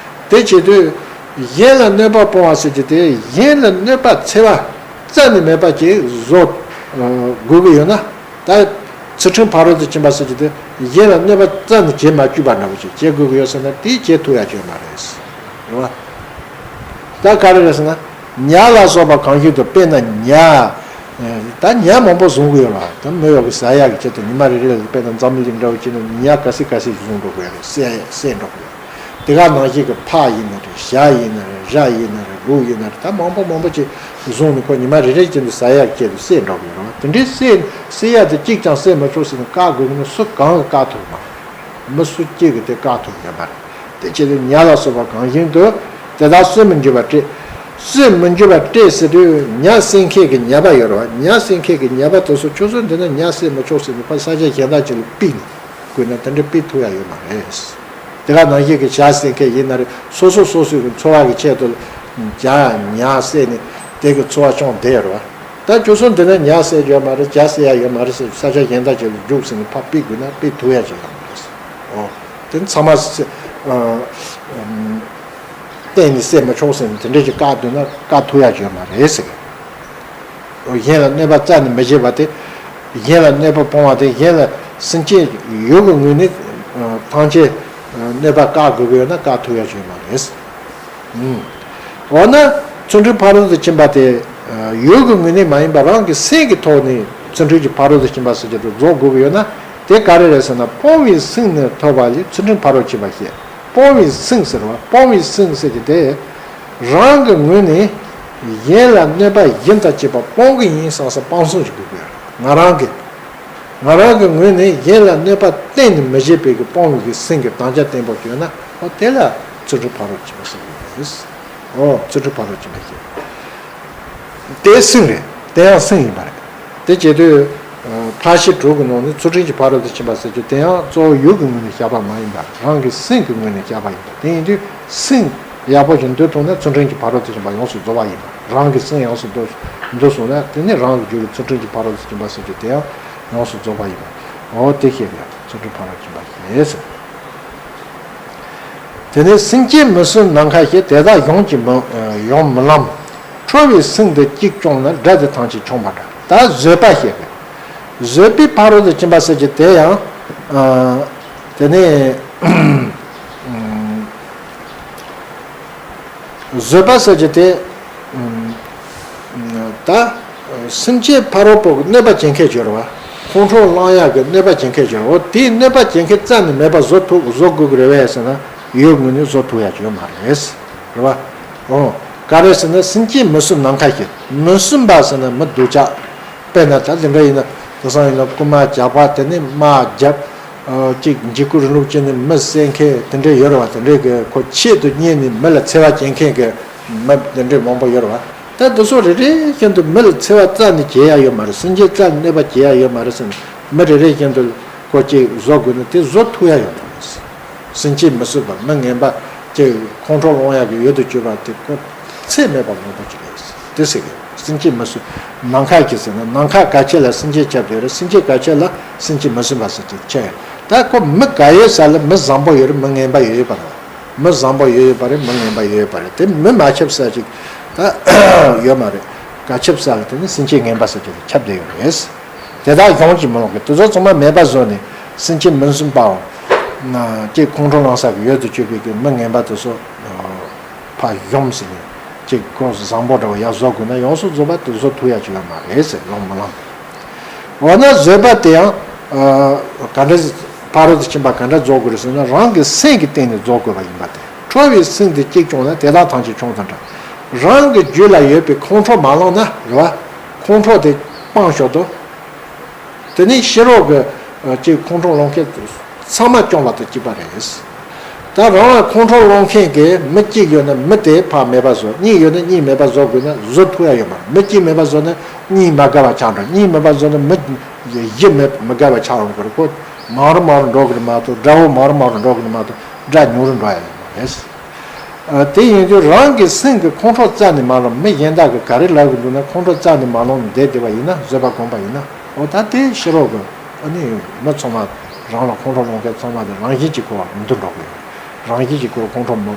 དེ་བྱེད་དུས་གཞན་ལ་གནོད་པ་སྤོང་བ་ཟེར་རྒྱུ་དེ་གཞན་ལ་གནོད་པ་འཚེ་བ་རྩ་ནས་མེད་པ་ཅིག་བཟོ་དགོས་ཀྱི་ཡོད་ན། ད་ཚུལ་ཁྲིམས་ཕ་རོལ་ཏུ་ཕྱིན་པ་ཟེར་རྒྱུ་དེ་གཞན་ལ་གནོད་པ་རྩ་ནས་བྱེད་མ་བཅུག་པ་འདྲ་པོ་ཅིག་བྱེད་དགོས་ཀྱི་ཡོད་ཟེར་ན་དེ་བྱེད་ཐུབ་ཡ་ཅིག་ཡོད་མ་རེད། རེད་བ། ད་ག་རེ་རེད་ཟེར་ན། ཉ་ལ་སོགས་པ་གང་བཞིན་དུ། དཔེར་ན་ཉ། ད་ཉ་མང་པོ་བཟུང་གི་ཡོད་ལ། ད་མི་ཡོག་གི་ཟ་ཡག་གི་ཆེད་དུ་ཉི་མ་རེ་རེ་ལ་དཔེར་ན་འཛམ་གླིང་འདྲ་བོ་བྱས་ན་ཉ་ག་ཚོད་ག་ཚོད་བཟུང་འགྲོ་གི་ཡོད་རེད། བསད་བསད་འགྲོ་གི་ཡོད། དེ་ག་ནང་བཞིན་གི་ཕག་ཡིན་ན་རེད། བྱ་ཡིན་ན་རེད། ར་ཡིན་ན་རེད། ལུག་ཡིན་ན་རེད། ད་མང་པོ་མང་པོ་ཅིག་བཟུང་ནས་ཁོ་ཉི་མ་རེ་རེ་བྱས་ནས་ཟ་ཡག་གི་ཆེད་དུ་བསད་འགྲོ་གི་ཡོད་རེད། དེ་འདྲའི་བསད་བསད་ཡག་དེ་གཅིག་ཀྱང་བསད་མི་ཆོག་ཟེར་ནས་བཀག་དགོས་ཀྱི་ན་སུ་གང་གིས་བཀག་ཐུབ་མ་རེད། མི་སུ་གཅིག་གིས་དེ་བཀག་ཐུབ་ཡོད་མ་རེད། དེ་བྱས་ཏེ་ཉ་ལ་སོགས་པ་གང་བཞིན་དུ། དེ་དག་གསོད་མི་འགྱུར་བར་བསྐྲད། གསོད་མི་འགྱུར་བར་བསྐྲད་ཟེར་དུས་ཉ་བསད་མཁན་གྱི་ཉ་པ་ཡོད་རེད་བ། ཉ་བསད་མཁན་གྱི་ཉ་པ་དེ་ཚོ་ཁྱོད་ཚོ་འདི་ན་ཉ་བསད་མི་ཆོག་ཟེར་ནས་ཕར་ས་ཆ་གཞན་དག་ཅིག་ལ་ཕུད་ནས་དགོས་ན་དེ་འདྲ་ཕུད་ཐུབ་ཡ་ཡོད་མ་རེད། དེ་ག་ནང་བཞིན་གྱི་བྱ་བསད་མཁན་ཡིན་ན་རེད། སོ་སོ་སོ་སོའི་གི་འཚོ་བ་གི་ཆེད་དུ་བྱ་ཉ་བསད་ནས་དེ་གི་འཚོ་བ་སྐྱོང་བསྡད་ཡོད་རེད་བ། ད་ཁྱོད་ཚོ་འདི་ན་ཉ་བསད་ཡོད་མ་རེད། བྱ་བསད་ཡ་ཡོད་མ་རེད་ཟེར་ས་ཆ་གཞན་དག་ཅིག་ལ་རྒྱུགས་ཟེར་ནས་ཕར་ཕུད་དགོས་ན་ཕུད་ཐུབ་ཡ་ཅིག་ཡོད་མ་རེད། འོ། དེ་ཚང་མ་བསད་ཨ་ཨམ་གཏན་ནས་བསད་མི་ཆོག་ཟེར་ནས་དེ་འདྲ་ཅིག་བཀག་འདུག་ན་བཀག་ཐུབ་ཡ་ཅིག་ཡོད་མ་རེད་ཟེར། གཞན་ལ་གནོད་པ་རྩ་ནས་མི་བྱེད་པ་དེ། གཞན་ལ་གནོད་པ་སྤོང་བ་དེ་གཞན་ལ་སེམས་ཅན་ཡོད་ཀྱི་ངོས་ནས་ཐམས་ཅད་གནོད་པ་བཀག་དགོས་ཀྱི་ཡོད་ན་བཀག་ཐུབ་ཡ་ཞིག་མ་རེད། འོ་ན་ཚུལ་ཁྲིམས་ཕ་རོལ་ཏུ་ཕྱིན་པ་དེ་ཡུལ་གྱི་ངོས་ནས་མ་ཡིན་པར་རང་གི་སེམས་ཀྱི་ཐོག་ནས་ཚུལ་ཁྲིམས་ཀྱི་ཕ་རོལ་ཏུ་ཕྱིན་པ་ཟེར་གྱི་དེ་རྫོགས་དགོས་ཀྱི་ཡོད་ན་དེ་ག་རེ་རེད་ཟེར་ན། སྤོང་བའི་སེམས་ནི་ཐོབ་པ་ལས་ཚུལ་ཁྲིམས་ཕ་རོལ་ཕྱིན་པ་ཞེས། སྤོང་བའི་སེམས་ཟེར་བ། སྤོང་བའི་སེམས་ཟེར་གྱི་དེ་རང་གི་ངོས་ནས་གཞན་ལ་གནོད་པ་གཞན་དང་བཅས་པ་སྤོང་གི་ཡིན་བསམ་སེམས་སྤང་སེམས་ཞིག་དགོས་ཀྱི་ཡོད། ང་རང་གི་ང་རང་གི་ངོས་ནས་གཞན་ལ་གནོད་པ་གཏན་ནས་མི་བྱེད་པའི་གི་སྤོང་བའི་གི་སེམས་ཀྱི་དམ་བཅའ་བརྟན་པོ་ཡོད་ན། འོ་དེ་ལ་ཚུལ་ཁྲིམས་ཕ་རོལ་ཕྱིན་པ་ཟེར་གྱི་ཡོད། འོ་ཚུལ་ཁྲིམས་ཕ་རོལ་ཕྱིན་པ་ཞེས། དེ་སེམས་རེད། དེ་ཡང་སེམས་ཡིན་པ་རེད། དེ་བྱེད་དུས་ཕར་ཕྱིན་དྲུག་གི་ནང་ནས་ཚུལ་ཁྲིམས་ཀྱི་ཕ་རོལ་ཏུ་ཕྱིན་པ་ཟེར་རྒྱུ་དེ་ཡང་གཙོ་བོ་ཡུལ་གྱི་ངོས་ནས་བཞག་པ་མ་ཡིན་པར་རང་གི་སེམས་ཀྱི་ངོས་ནས་བཞག་པ་ཡིན་པ། དེ་ཡིན་དུས་སེམས་ཡག་པོ་ཞིག་འདུལ་ཐུབ་ན་ཚུལ་ཁྲིམས་ཀྱི་ཕ་རོལ་ཏུ་ཕྱིན་པ་ཡོངས་སུ་རྫོགས་པ་ཡིན་པ། རང་གི་སེམས་ཡོངས་སུ་འདུལ་འདུལ་སོང་ན་དེ་ནི་རང་གི་རྒྱུད་ཀྱི་ཚུལ་ཁྲིམས་ཀྱི་ཕ་རོལ་ཏུ་ཕྱིན་པ་ཟེར་རྒྱུ་དེ་ཡང་ཡོངས་སུ་རྫོགས་པ་ཡིན་པ། འོ་དེ་ཤེས་པས་ཚུལ་ཁྲིམས་ཕ་རོལ་ཕྱིན་པ་ཞེས་ཟེར། དེ་ནས་སེམས་ཅན་མི་སྲུན་ནམ་མཁའ་བཞིན། དེ་དག་ཡོངས་ཀྱིས་མི་ཡོངས་མི་ལང་། ཁྲོ་བའི་སེམས་འདི་གཅིག་སྐྱོང་ན། དགྲ་འདི་ཐམས་ཅད་ཆུང་བར་འདྲ། ད་བཟོད་པ་བཤད་པས། བཟོད་པའི་ཕ་རོལ་ཏུ་ཕྱིན་པ་ཟེར་གྱི་དེ་ཡང་། དེ་ནས་བཟོད་པ་ཟེར་གྱི་དེ། ད། སེམས་ཅན་ཕ་རོལ་པོ་གི་གནོད་པ་བྱེད་མཁན་ཅིག་ཡོད་རེད་བ། ཁོང་ཁྲོ་ལངས་ཡག་གི་གནོད་པ་བྱེད་མཁན་ཅིག་ཡོད་རེད་བ། དེའི་གནོད་པ་བྱེད་མཁན་རྩ་ནས་མེད་པ་བཟོ་ཐུབ་བཟོ་དགོས་ཀྱི་རེད་བས་ཟེར་ན་ཡུལ་ངོས་ནས་བཟོ་ཐུབ་ཡག་ཅིག་ཡོད་མ་རེད། རེད་བ། འོ། ག་རེ་ཟེར་ན་སེམས་ཅན་མི་སྲུན་ནམ་མཁའ་བཞིན། མི་སྲུན་པ་ཟེར་ན་མི་སྡུག་ཅག་དཔེར་ན་ད་དེ་འདྲ་ཡིན་ན་དེང་སང་ཡིན་ན་རྐུན་མ་ཇག་པ། དེ་ནས་དམག་རྒྱབ། ཨ། གཅིག་འཇིགས་སྐུལ་རིང་ལུགས་བྱས་ནས་མི་བསད་མཁན་དེ་འདྲ་ཡོད་རེད་བ། དེ་འདྲའི་གི་ཁོ་ཆེད་དུ་གཉེར་ནས་མི་ལ་འཚེ་བ་བྱེད་མཁན་གི་མི་དེ་འདྲའི་མང་པོ་ཡོད་རེད་བ། ད་དེ་ཚོ་རེ་རེ་བཞིན་དུ་མི་ལ་འཚེ་བ་རྩ་ནས་བྱེད་ཡ་ཡོད་མ་རེད། སེམས་ཅན་རྩ་ནས་གནོད་པ་བྱེད་ཡ་ཡོད་མ་རེད་ཟེར་ནས་མི་རེ་རེ་བཞིན་དུ་ཁོ་གཅིག་བཟོ་དགོས་ན་དེ་བཟོ་ཐུབ་ཡ་ཡོད་མ་རེད། སེམས་ཅན་མི་སྲུན་པ་མི་ངན་པ་གཅིག་ཁོང་ཁྲོ་སློང་ཡག་གི་ཡུལ་དུ་གྱུར་པ་དེ་ཁོ་ཚད་མེད་པ་མང་པོ་ཅིག་རེད། དེ་ཟེར་གི་སེམས་ཅན་མི་སྲུན། ནམ་མཁའ་བཞིན་ཟེར་ན་ནམ་མཁའ་ག་ཆེ་ལ་སེམས་ཅན་ཁྱབ་བསྡད་རེད། སེམས་ཅན་ག་ཆེ་ལ་སེམས་ཅན་མི་སྲུན་པ་ཟེར་གྱི་ཆེ་ཡོད། ད་ཁོ་མི་ག་ཡོད་ས་ལ་མི་བཟང་པོ་ཡོད་རེད། མི་ངན་པ་ཡོད་ཡོད་པ་རེད། མི་བཟང་པོ་ཡོད་ཡོད་པ་རེད། མི་ངན་པ་ཡོད་ཡོད་པ་རེད། དེ་མི་མ་ཁྱབ་ས་ཅིག་ད་ཡོད་མ་རེད། ག་ཁྱབ་ས་ལ་དེ་ནི་སེམས་ཅན་ངན་པ་ཟེར་གྱི་ཁྱབ་བསྡད་ཡོད་རེད། དེ་དག་ཡོངས་ཀྱིས་མི་ལང་གི། དེ་ཚོ་ཚང་མ་མེད་པ་བཟོས་ནས་སེམས་ཅན་མི་སྲུན་པའམ། ཅིག་ཁོང་ཁྲོ་ལངས་ས་གི་ཡུལ་དུ་གྱུར་པའི་གི་མི་ངན་པ་དེ་ཚོ་ཕར་གཞོམ་ཟེར་ནས་ཅིག་ཁོ་བཟང་པོ་འདྲ་བོ་ཡར་བཟོ་དགོས་ན་ཡོངས་སུ་རྫོགས་པ་དེ་བཟོ་ཐུབ་ཡ་ཅིག་ཡོད་མ་རེད་ཟེར། ལོང་མི་ལང་། འོ་ན་བཟོད་པ་དེ་ཡང་ག་འདྲ་ཕ་རོལ་ཏུ་ཕྱིན་པ་ག་འདྲ་རྫོགས་དགོས་རེད་ཟེར་ན་རང་གི་སེམས་ཀྱི་སྟེང་ནས་རྫོགས་དགོས་པ་ཡིན་པ་དེ། ཁྲོ་བའི་སེམས་དེ་གཅིག་སྐྱོང་ན་དེ་དག་ཐམས་ཅད་ཆུང་དང་འདྲ། རང་གི་རྒྱུད་ལ་ཡོད་པའི་ཁོང་ཁྲོ་མ་ལངས་ན་རེད་བ། ཁོང་ཁྲོ་དེ་སྤངས་ཞོར་དུ། དེ་ནས་ཕྱི་རོལ་གྱི་ཅིག་ཁོང་ཁྲོ་སློང་མཁན་ཚང་མ་སྐྱོང་བ་དང་གཅིག་པ་རེད། ད་རང་ལ་ཁོང་ཁྲོ་སློང་མཁན་གྱི་མི་གཅིག་ཡོད་ན་མི་དེ་ཕར་མེད་པ་བཟོ། གཉིས་ཡོད་ན་གཉིས་མེད་པ་བཟོ་དགོས་ན་བཟོ་ཐུབ་ཡ་ཡོད་མ་རེད། མི་གཅིག་མེད་པ་བཟོ་ན་གཉིས་མ་དགའ་བ་ཆགས་འགྲོ། གཉིས་མེད་པ་བཟོ་ན་མི་བཞི་མེད་མི་དགའ་བ་ཆགས་འགྲོ་གི་རེད། ཁོ་མང་རུ་མང་རུ་འགྲོ་གི་རེད་མ་གཏོགས། དགྲ་བོ་མང་རུ་མང་རུ་འགྲོ་གི་རེད་མ་གཏོགས་དགྲ་ཉུང་རུ་འགྲོ་ཡ་ཡོད་མ་རེད། ཨ། དེ་ཡིན་དུས་རང་གི་སེམས་ཀྱི་ཁོང་ཁྲོ་རྩ་ནས་མ་ལངས། མི་གཞན་དག་གིས་ག་རེ་ལབ་གི་འདུག་ན་ཁོང་ཁྲོ་རྩ་ནས་མ་ལངས་ནས་བསྡད་བསྡད་པ་ཡིན་ན། བཟོད་པ་བསྒོམས་པ་ཡིན་ན། འོ་ད་དེ་ཕྱི་རོལ་གྱི་ཨ་ནི་མི་ཚང་མ་རང་ལ་ཁོང་ཁྲོ་སློང་མཁན་ཚང་མ་དེ་རང་བཞིན་གྱིས་ཁོ་མི་འདུག་འགྲོ་གི་ཡོད། རང་བཞིན་གྱིས་ཁོ་ཁོང་ཁྲོ་མི་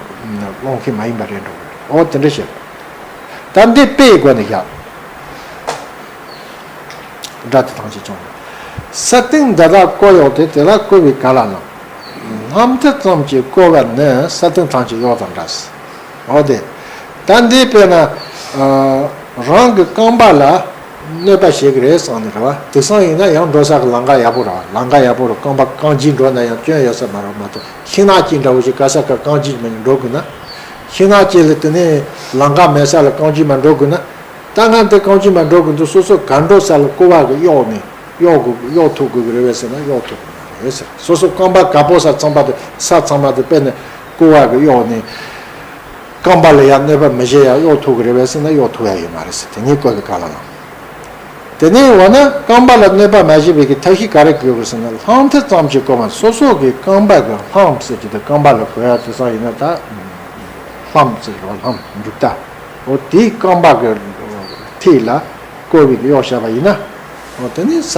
སློང་མཁན་མ་ཡིན་པ་རེད་འགྲོ་གི་ཡོད། འོ་དེ་འདྲ་བཤད། ད་འདི་དཔེ་ཡི་སྒོ་ནས་བཞག་དགྲ་འདི་ཐམས་ཅད་ཆུང་བར། ས་སྟེང་འདི་དག་བཀོད་ཡོད་དེ། དེ་ལ་བཀོད་པའི་ག་ལ་ལང་། ལྷམ་མཐིལ་ཙམ་གྱིས་བསྐོར་བ་ནི། ས་སྟེང་ཐམས་ཅད་གཡོགས་དང་འདྲ། འོ་དེ། ད་འདི་དཔེར་ན། ཨ། རང་གི་རྐང་པ་ལ་གནོད་པ་བྱེད་ཀྱི་རེད་བསམ་ནས་རེད་བ། དེང་སང་ཡིན་ན་ཡང་འགྲོ་ས་གི་ལམ་ཁ་ཡག་པོ་རེད་བ། ལམ་ཁ་ཡག་པོ་རུ་རྐང་པ་རྐང་རྗེས་འགྲོ་ན་ཡང་སྐྱོན་ཡོད་ས་མ་རེད་མ་གཏོགས། ཤིང་ནགས་དཀྱིལ་འདྲ་བོ་ཞིག་ག་ས་ག་རྐང་རྗེས་མ་འགྲོ་དགོས་ན། ཤིང་ནགས་དཀྱིལ་ལ་དེ་ནས་ལམ་ཁ་མེད་ས་ལ་རྐང་རྗེས་མ་འགྲོ་དགོས་ན། ད་ང་འདི་རྐང་རྗེས་མ་འགྲོ་དགོས་འདུག་སོ་སོ་ག་འགྲོ་ས་ལ་བསྐོར་བ་གི་གཡོགས་ནས་གཡོགས་དགོས། གཡོགས་ཐུབ་དགོས་ཀྱི་རེད་བས་ཟེར་ན་གཡོགས་ཐུབ་ཀྱི་མ་རེད་ཟེར། སོ་སོ་རྐང་པ་ག་པོ་ས་ཚང་པ་དེ་ས་ཚང་མ་དེ་དཔེར་ན་བསྐོར་བ་གི་གཡོགས་ནས་རྐང་པ་ལ་ཡང་གནོད་པ་མི་བྱེད་ཡ་གཡོགས་ཐུབ་ཀྱི་རེད་བས་ཟེར་ན་གཡོགས་ཐུབ་ཡ་ཡོད་མ་རེད་ཟེར། དེ་གཉིས་བཀོད་པའི་ག་ལ་ལང་། དེ་ནས་འོ་ན་རྐང་པ་ལ་གནོད་པ་མ་བྱེད་པའི་གི་ཐབས་ཤེས་ག་རེ་དགོས་ཀྱི་ཟེར་ན། ལྷམ་མཐིལ་ཙམ་གྱིས་བསྐོར་བ། སོ་སོ་གི་རྐང་པ་གི་ལྷམ་ཟེར་གྱི་དེ་རྐང་པ་ལ་གོན་ཡ་དེང་སང་ཡིན་ན་ད་ལྷམ་ཟེར་རོ། ལྷམ་མཇུག་མཐའ། འོ་དེའི་རྐང་པ་གི་མཐིལ་ལ་བསྐོར་བའི་གི་གཡོགས་བཞག་པ་ཡིན་ན། འོ་དེ་ནི་ས་ག་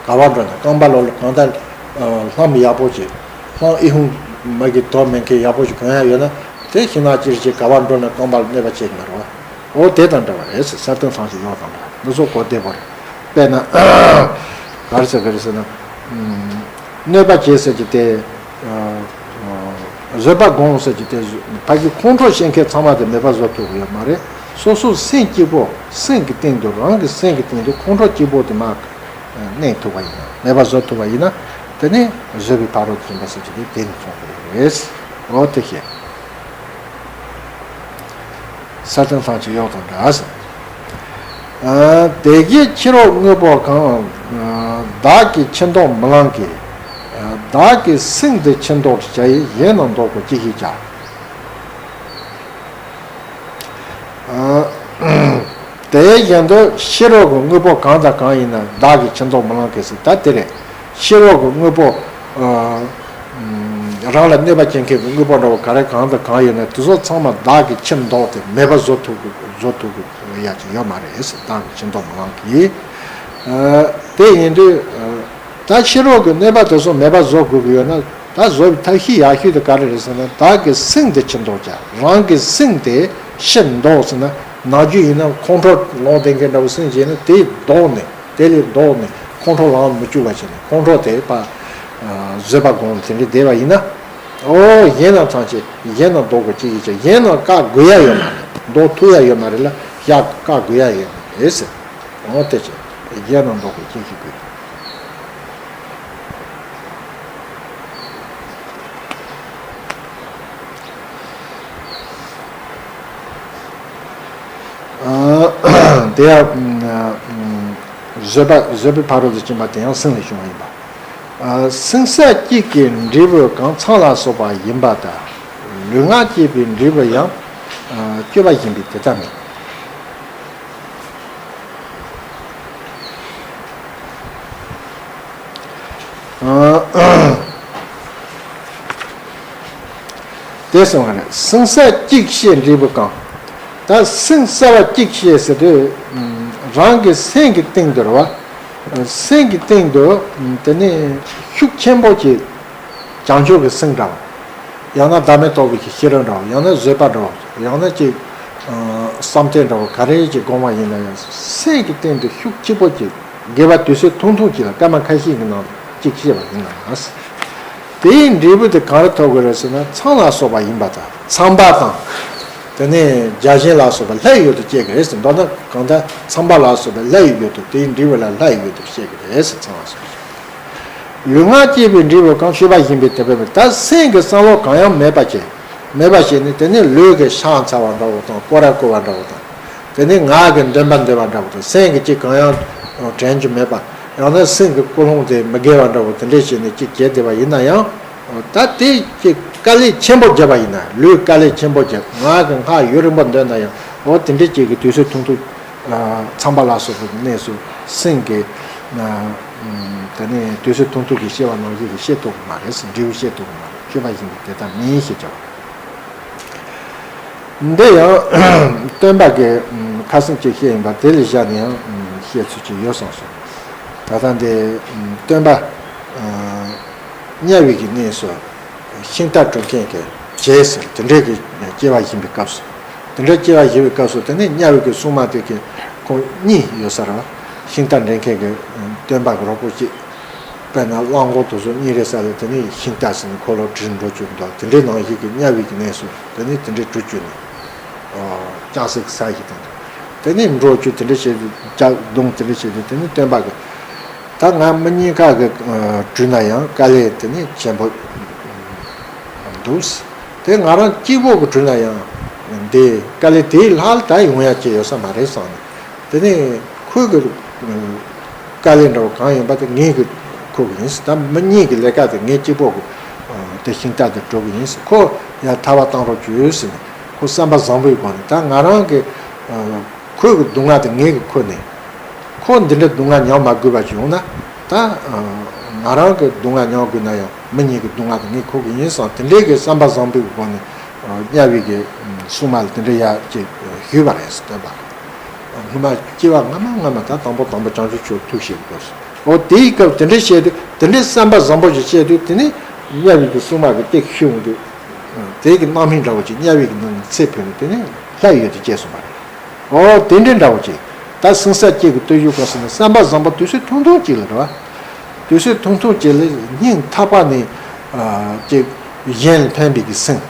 པར་འགྲོ་ན་རྐང་པ་ལོག་ལ་གང་ལྟར་ལྷམ་ཡག་པོ་ཅིག་ལྷམ་ཨི་ཧུང་མ་གི་དོ་མེད་མཁན་ཡག་པོ་ཅིག་གོན་ཡ་ཡོད་ན་དེ་ཤིང་ནགས་དཀྱིལ་ཅིག་ག་པར་འགྲོ་ན་རྐང་པ་ལ་གནོད་པ་བྱེད་ཀྱི་མ་རེད་བ། འོ་དེ་དང་འདྲ་བ་རེད་ཟེར། ས་སྟེང་ཐམས་ཅད་གཡོགས་དང་འདྲ། འདི་ཚོ་གོ་བདེ་པོ་རེད། དཔེར་ན། ག་རེ་ཟེར་ག་རེ་ཟེར་ན། གནོད་པ་བྱེད་ཟེར་གྱི་དེ། བཟོད་པ་སྒོམ་ཟེར་གྱི་དེ། ཕ་གི་ཁོང་ཁྲོ་བཤད་མཁན་ཚང་མ་དེ་མེད་པ་བཟོ་ཐུབ་ཀྱི་ཡོད་མ་རེད། སོ་སོའི་སེམས་གཅིག་པོ་སེམས་ཀྱི་སྟེང་དུ་རང་གི་སེམས་ཀྱི་སྟེང་དུ་ཁོང་ཁྲོ་གཅིག་པོ་དེ་མར་གནས་ཐུབ་པ་ཡིན་ན་མེད་པ་བཟོ་ཐུབ་པ་ཡིན་ན་དེ་ནི་བཟོད་པའི་ཕ་རོལ་ཏུ་ཕྱིན་པ་ཟེར་གྱི་དེ་དེ་ནི་མཚུངས་པ་རེད། འོ་དེ་བཤད། ས་སྟེང་ཐང་ཅིག་གཡོག་དང་འདྲ་ཟེར། དེ་བཞིན་ཕྱི་རོལ་དངོས་པོ་གང་། བདག་གིས་ཕྱིར་ལྡོག་མི་ལང་གི། བདག་གི་སེམས་དེ་ཕྱིར་ལྡོག་བྱ་ཡི་གཞན་རྣམས་ལྡོག་པར་ཅི་ཞིག་བྱ། དེ་བཞིན་དུ་ཕྱི་རོལ་གྱི་དངོས་པོ་གང་དང་གང་ཡིན་ན་བདག་གིས་ཕྱིར་ལྡོག་མི་ལང་གི་ཟེར་ད་དེ་རེད། ཕྱི་རོལ་གྱི་དངོས་པོ། རང་ལ་གནོད་པ་བྱེད་མཁན་གྱི་དངོས་པོ་འདྲ་བོ་ག་རེ་གང་དང་གང་ཡོད་ན་དེ་ཚོ་ཚང་མ་བདག་གིས་ཕྱིར་ལྡོག་སྟེ་མེད་པ་བཟོ་ཐུབ་ཀྱི་བཟོ་ཐུབ་ཀྱི་ཡ་ཅིག་ཡོད་མ་རེད་ཟེར། བདག་གིས་ཕྱིར་ལྡོག་མི་ལང་གི། དེ་ཡིན་དུས། ད་ཕྱི་རོལ་གྱི་གནོད་པ་དེ་ཚོ་མེད་པ་བཟོ་དགོས་ཀྱི་ཡོད་ན་ད་བཟོ་བའི་ཐབས་ཤེས་ཡག་ཤོས་དེ་ག་རེ་རེད་ཟེར་ན་བདག་གི་སེམས་དེ་ཕྱིར་ལྡོག་བྱ། རང་གི་སེམས་དེ་ཕྱིར་ལྡོག་ཟེར་ན་ནམ་རྒྱུན་ཡིན་ན་ཁོང་ཁྲོ་ལངས་བསྡད་མཁན་འདྲ་བོ་སེམས་བྱས་ན་དེ་ལྡོག་ནས་དེ་ལས་ལྡོག་ནས་ཁོང་ཁྲོ་ལངས་མི་བཅུག་པ་བྱས་ནས་ཁོང་ཁྲོ་དེ་ཕར་བཟོད་པ་སྒོམ་དེ་འདྲ་བསྡད་པ་ཡིན་ན། ཨོ་གཞན་རྣམས་ཐམས་ཅད་གཞན་རྣམས་ལྡོག་པར་ཅི་ཞིག་བྱ། གཞན་རྣམས་བཀག་དགོས་ཡ་ཡོད་མ་རེད། ལྡོག་ཐུབ་ཡ་ཡོད་མ་རེད་ལ་ཡ་བཀག་དགོས་ཡ་ཡོད་མ་རེད་ཟེར། འོ་དེ་བྱས་གཞན་རྣམས་ལྡོག་པར་ཅི་ཞིག་དགོས། དེ་ཡང་བཟོད་པ་བཟོད་པའི་ཕ་རོལ་ཏུ་ཕྱིན་པ་དེ་ཡང་སེམས་ལས་བྱུང་བ་ཡིན་པ། སེམས་ས་གཅིག་གི་འབྲས་བུ་གང་། ཚངས་ལ་སོགས་པ་ཡིན་པ་དང་། ལུས་ངག་བཅས་པའི་འབྲས་བུ་ཡང་། སྤྱོད་པ་ཡིན་པས་དེ་ལྟ་མིན། དེ་གསུངས་པ་རེད། སེམས་ས་གཅིག་ཤེས་འབྲས་བུ་གང་། ད་སེམས་གསལ་བ་གཅིག་ཤེས་ཟེར་དུས། རང་གི་སེམས་ཀྱི་སྟེང་དུ་རེད་བ། སེམས་ཀྱི་སྟེང་དུ་དེ་ནས་ཤུགས་ཆེན་པོ་གྱིས་བྱང་ཆུབ་ཀྱི་སེམས་འདྲ་བ། ཡང་ན་བདག་མེད་རྟོགས་པའི་ཤེས་རབ་འདྲ་བ། ཡང་ན་བཟོད་པ་འདྲ་བ། ཡང་ན་ཅིག་བསམ་གཏན་འདྲ་བ་ག་རེ་ཅིག་སྒོམ་པ་ཡིན་ན་ཡང་སེམས་ཀྱི་སྟེང་དུ་ཤུགས་ཆེན་པོ་གྱིས་དགེ་བ་དུས་ཚོད་ཐུང་ཐུང་གཅིག་ལ་སྐར་མ་ཁ་ཤས་ཀྱི་ནང་དུ་གཅིག་བཤད་པ་ཡིན་ན། དེའི་འབྲས་བུ་དེ་གང་རེ་ཐོབ་དགོས་རེད་ཟེར་ན་ཚངས་ལ་སོགས་པ་ཡིན་པ་དང་། ཚངས་པ་དང་། དེ་ནས་བརྒྱ་བྱིན་ལ་སོགས་པ་ལྷའི་ཡུལ་དུ་སྐྱེ་གི་རེད་ཟེར། མདོར་ན་གང་ལྟར་ཚངས་པ་ལ་སོགས་པའི་ལྷའི་ཡུལ་དུ་དེའི་འབྲས་བུ་ལ་ལྷའི་ཡུལ་དུ་སྐྱེ་གི་རེད་ཟེར། ཚངས་པ་སོགས་པ། ལུས་ངག་བཅས་པའི་འབྲས་བུ་གང་། སྤྱོད་པ་ཡིན་པས་དེ་ལྟ་མིན། ད་སེམས་ཀྱི་བསམ་བློ་གང་ཡང་མེད་པ་བྱས། མེད་པ་བྱས་ནས་དེ་ནས་ལུས་ཀྱི་ཕྱག་འཚལ་བ་འདྲ་བོ་དང་སྐོར་ར་བསྐོར་བ་འདྲ་བོ་དང་། དེ་ནས་ངག་གི་འདོན་པ་འདོན་པ་འདྲ་བོ་དང་སེམས་ཀྱི་ཅིག་གང་ཡང་དྲན་རྒྱུ་མེད་པ། ཡང་ན་སེམས་ཀྱི་ཀུན་སློང་དེ་མི་དགེ་བ་འདྲ་བོ་དེ་འདྲས་བྱས་ནས་ཅིག་བྱས་བསྡད་པ་ཡིན་ན་ཡང་། ད་དེ་ཅིག་དཀའ་ལས་ཆེན་པོ་བརྒྱབ་པ་ཡིན་ན་ལུས་དཀའ་ལས་ཆེན་པོ་བརྒྱབ། ངག་གི་སྔགས་ཡུན་རིང་པོ་འདོན་ན་ཡང་འོ་དེ་འདྲས་ཅིག་གི་དུས་ཚོད་ཐུང་ཐུང་། ཚངས་པ་ལ་སོགས་པའི་གནས་སུ་སེམས་ཀྱི། དེ་ནས་དུས་ཚོད་ཐུང་ཐུང་གི་སྐྱེ་བ་ནང་བཞིན་གྱི་སྐྱེ་ཐུབ་ཀྱི་མ་རེད། འབྲས་བུ་སྐྱེ་ཐུབ་ཀྱི་མ་རེད། སྤྱོད་པ་ཡིན་པས་དེ་ལྟ་མིན་ཞེས་བྱ་བ། འདི་ཡང་སྟོན་པ་གིས་ཁ་སང་ཅིག་བཤད་ཡིན་པ་དེ་ལས་བཞག་ནས་ཡང་བཤད་ཚུལ་ཅིག་ཡོད་བསམ་སོང་། ད་ལྟ་འདི་སྟོན་པ་དམྱལ་བའི་གི་གནས་སུ་ཤིང་རྟ་བྲུ་མཁན་གྱི་བྱེད་ཟེར་དེ་འདྲའི་གི་སྐྱེ་བ་བཞེས་པའི་སྐབས་སུ། དེ་འདྲའི་སྐྱེ་བ་བཞེས་པའི་སྐབས་སུ་དེ་ནས་དམྱལ་བའི་གི་སྲུང་མ་དེ་གི་ཁོང་གཉིས་ཡོད་ས་རེད་བ། ཤིང་རྟ་འདྲེན་མཁན་གྱི་སྟོན་པ་གི་རོགས་པོ་གཅིག་དཔེར་ན་གླང་གོག་དེ་ཚོ་གཉིས་རེད་ས་ལ་དེ་ནས་ཤིང་རྟ་ཟེར་ནས་ཁོ་ལ་བྲིས་འགྲོ་བཅུག་འདུག་དེ་འདྲའི་ནང་བཞིན་གྱི་དམྱལ་བའི་གི་གནས་སུ་དེ་ནས་དེ་འདྲའི་བྲུ་བཅུག་ནས་ལྕགས་སྲེག་ས་ཞིག་དང་། དེ་ནས་འགྲོ་བཅུག་དེ་འདྲ་བྱས་ཏེ་ལྕགས་རྡུང་དེ་འདྲ་བྱས་ཏེ་དེ་ནས་སྟོན་པ་གི་ད་ང་མི་གཉིས་ཀ་གི་བྲུས་ན་ཡང་དཀའ་ལས་དེ་ནས་ཆེན་པོ་འདུག་དེ་ང་རང་གཅིག་པོ་གི་བྲུས་ན་ཡང་འདི་དཀའ་ལས་དེའི་ལྷག་ད་ཡོང་ཡ་ཅིག་ཡོད་ས་མ་རེད་བསམ་ནས། དེ་ནས་ཁོས་གི་དཀའ་ལས་འདྲ་བོ་གང་ཡིན་པ་དེ་ངས་གི་ཁུར་གི་ཡིན། ད་མི་གཉིས་ཀྱི་ལས་ཀ་དེ་ངས་གཅིག་པོ་གི་དེ་ཤིང་རྟ་དེ་སྒྲུབ་གི་ཡིན། ཁོ་ཡང་ཐར་པ་བཏང་རོགས་བྱོས་ཟེར་ནས་ཁོ་བསམ་པ་བཟང་པོའི་སྒོ་ནས་ད་ང་རང་གི་ཁོས་གི་སྡུག་བསྔལ་དེ་ངས་གི་ཁུར་ནས་ཁོ་འདི་འདྲའི་སྡུག་བསྔལ་མྱོང་མ་དགོས་པ་ཅིག་ཡོང་ན་ད་ང་རང་གི་སྡུག་བསྔལ་མྱོང་དགོས་ན་ཡང་མི་གཉིས་ཀྱི་སྡུག་བསྔལ་དེ་ངས་ཁུར་གི་ཡིན་བསམ་དེ་འདྲའི་གི་བསམ་པ་བཟང་པོའི་སྒོ་ནས་དམྱལ་བའི་གི་སྲུང་མ་ལ་དེ་འདྲ་ཡ་ཅིག་ཞུས་པ་རེད་སྟོན་པ། སྔོན་མ་སྐྱེ་བ་སྔ་མ་སྔ་མ་ད་དང་པོ་དང་པོ་བྱང་ཆུབ་མཆོག་ཐུགས་བཞེད་དགོས། འོ་དེའི་སྐབས་དེ་འདྲའི་བཤད་དུས་དེ་འདྲའི་བསམ་པ་བཟང་པོ་ཞིག་བཤད་དུས་དེ་ནི་དམྱལ་བའི་གི་སྲུང་མ་གི་སྟེགས་ཤུལ་འོང་དུས། དེ་གི་རྣམ་སྨིན་འདྲ་བོ་ཅིག་དམྱལ་བའི་གི་ནང་ཚེ་འཕོས་ནས་དེ་ནི་ལྷའི་ཡུལ་དུ་སྐྱེས་སོང་བ་རེད། འོ་དེ་འདྲའི་འདྲ་བོ་ཅིག་ད་སེམས་ས་སྐྱེ་གི་བརྟུལ་ཞུགས་གང་ཟེར་ན་བསམ་པ་བཟང་པོ་དུས་ཚོད་ཐུང་ཐུང་གཅིག་ལ་རེད་བ། དུས་ཚོད་ཐུང་ཐུང་གཅིག་ལ་སྙིང་ཐག་པ་ནས་ཨ་ཅིག་གཞན་ལ་ཕན་པའི་གི་སེམས།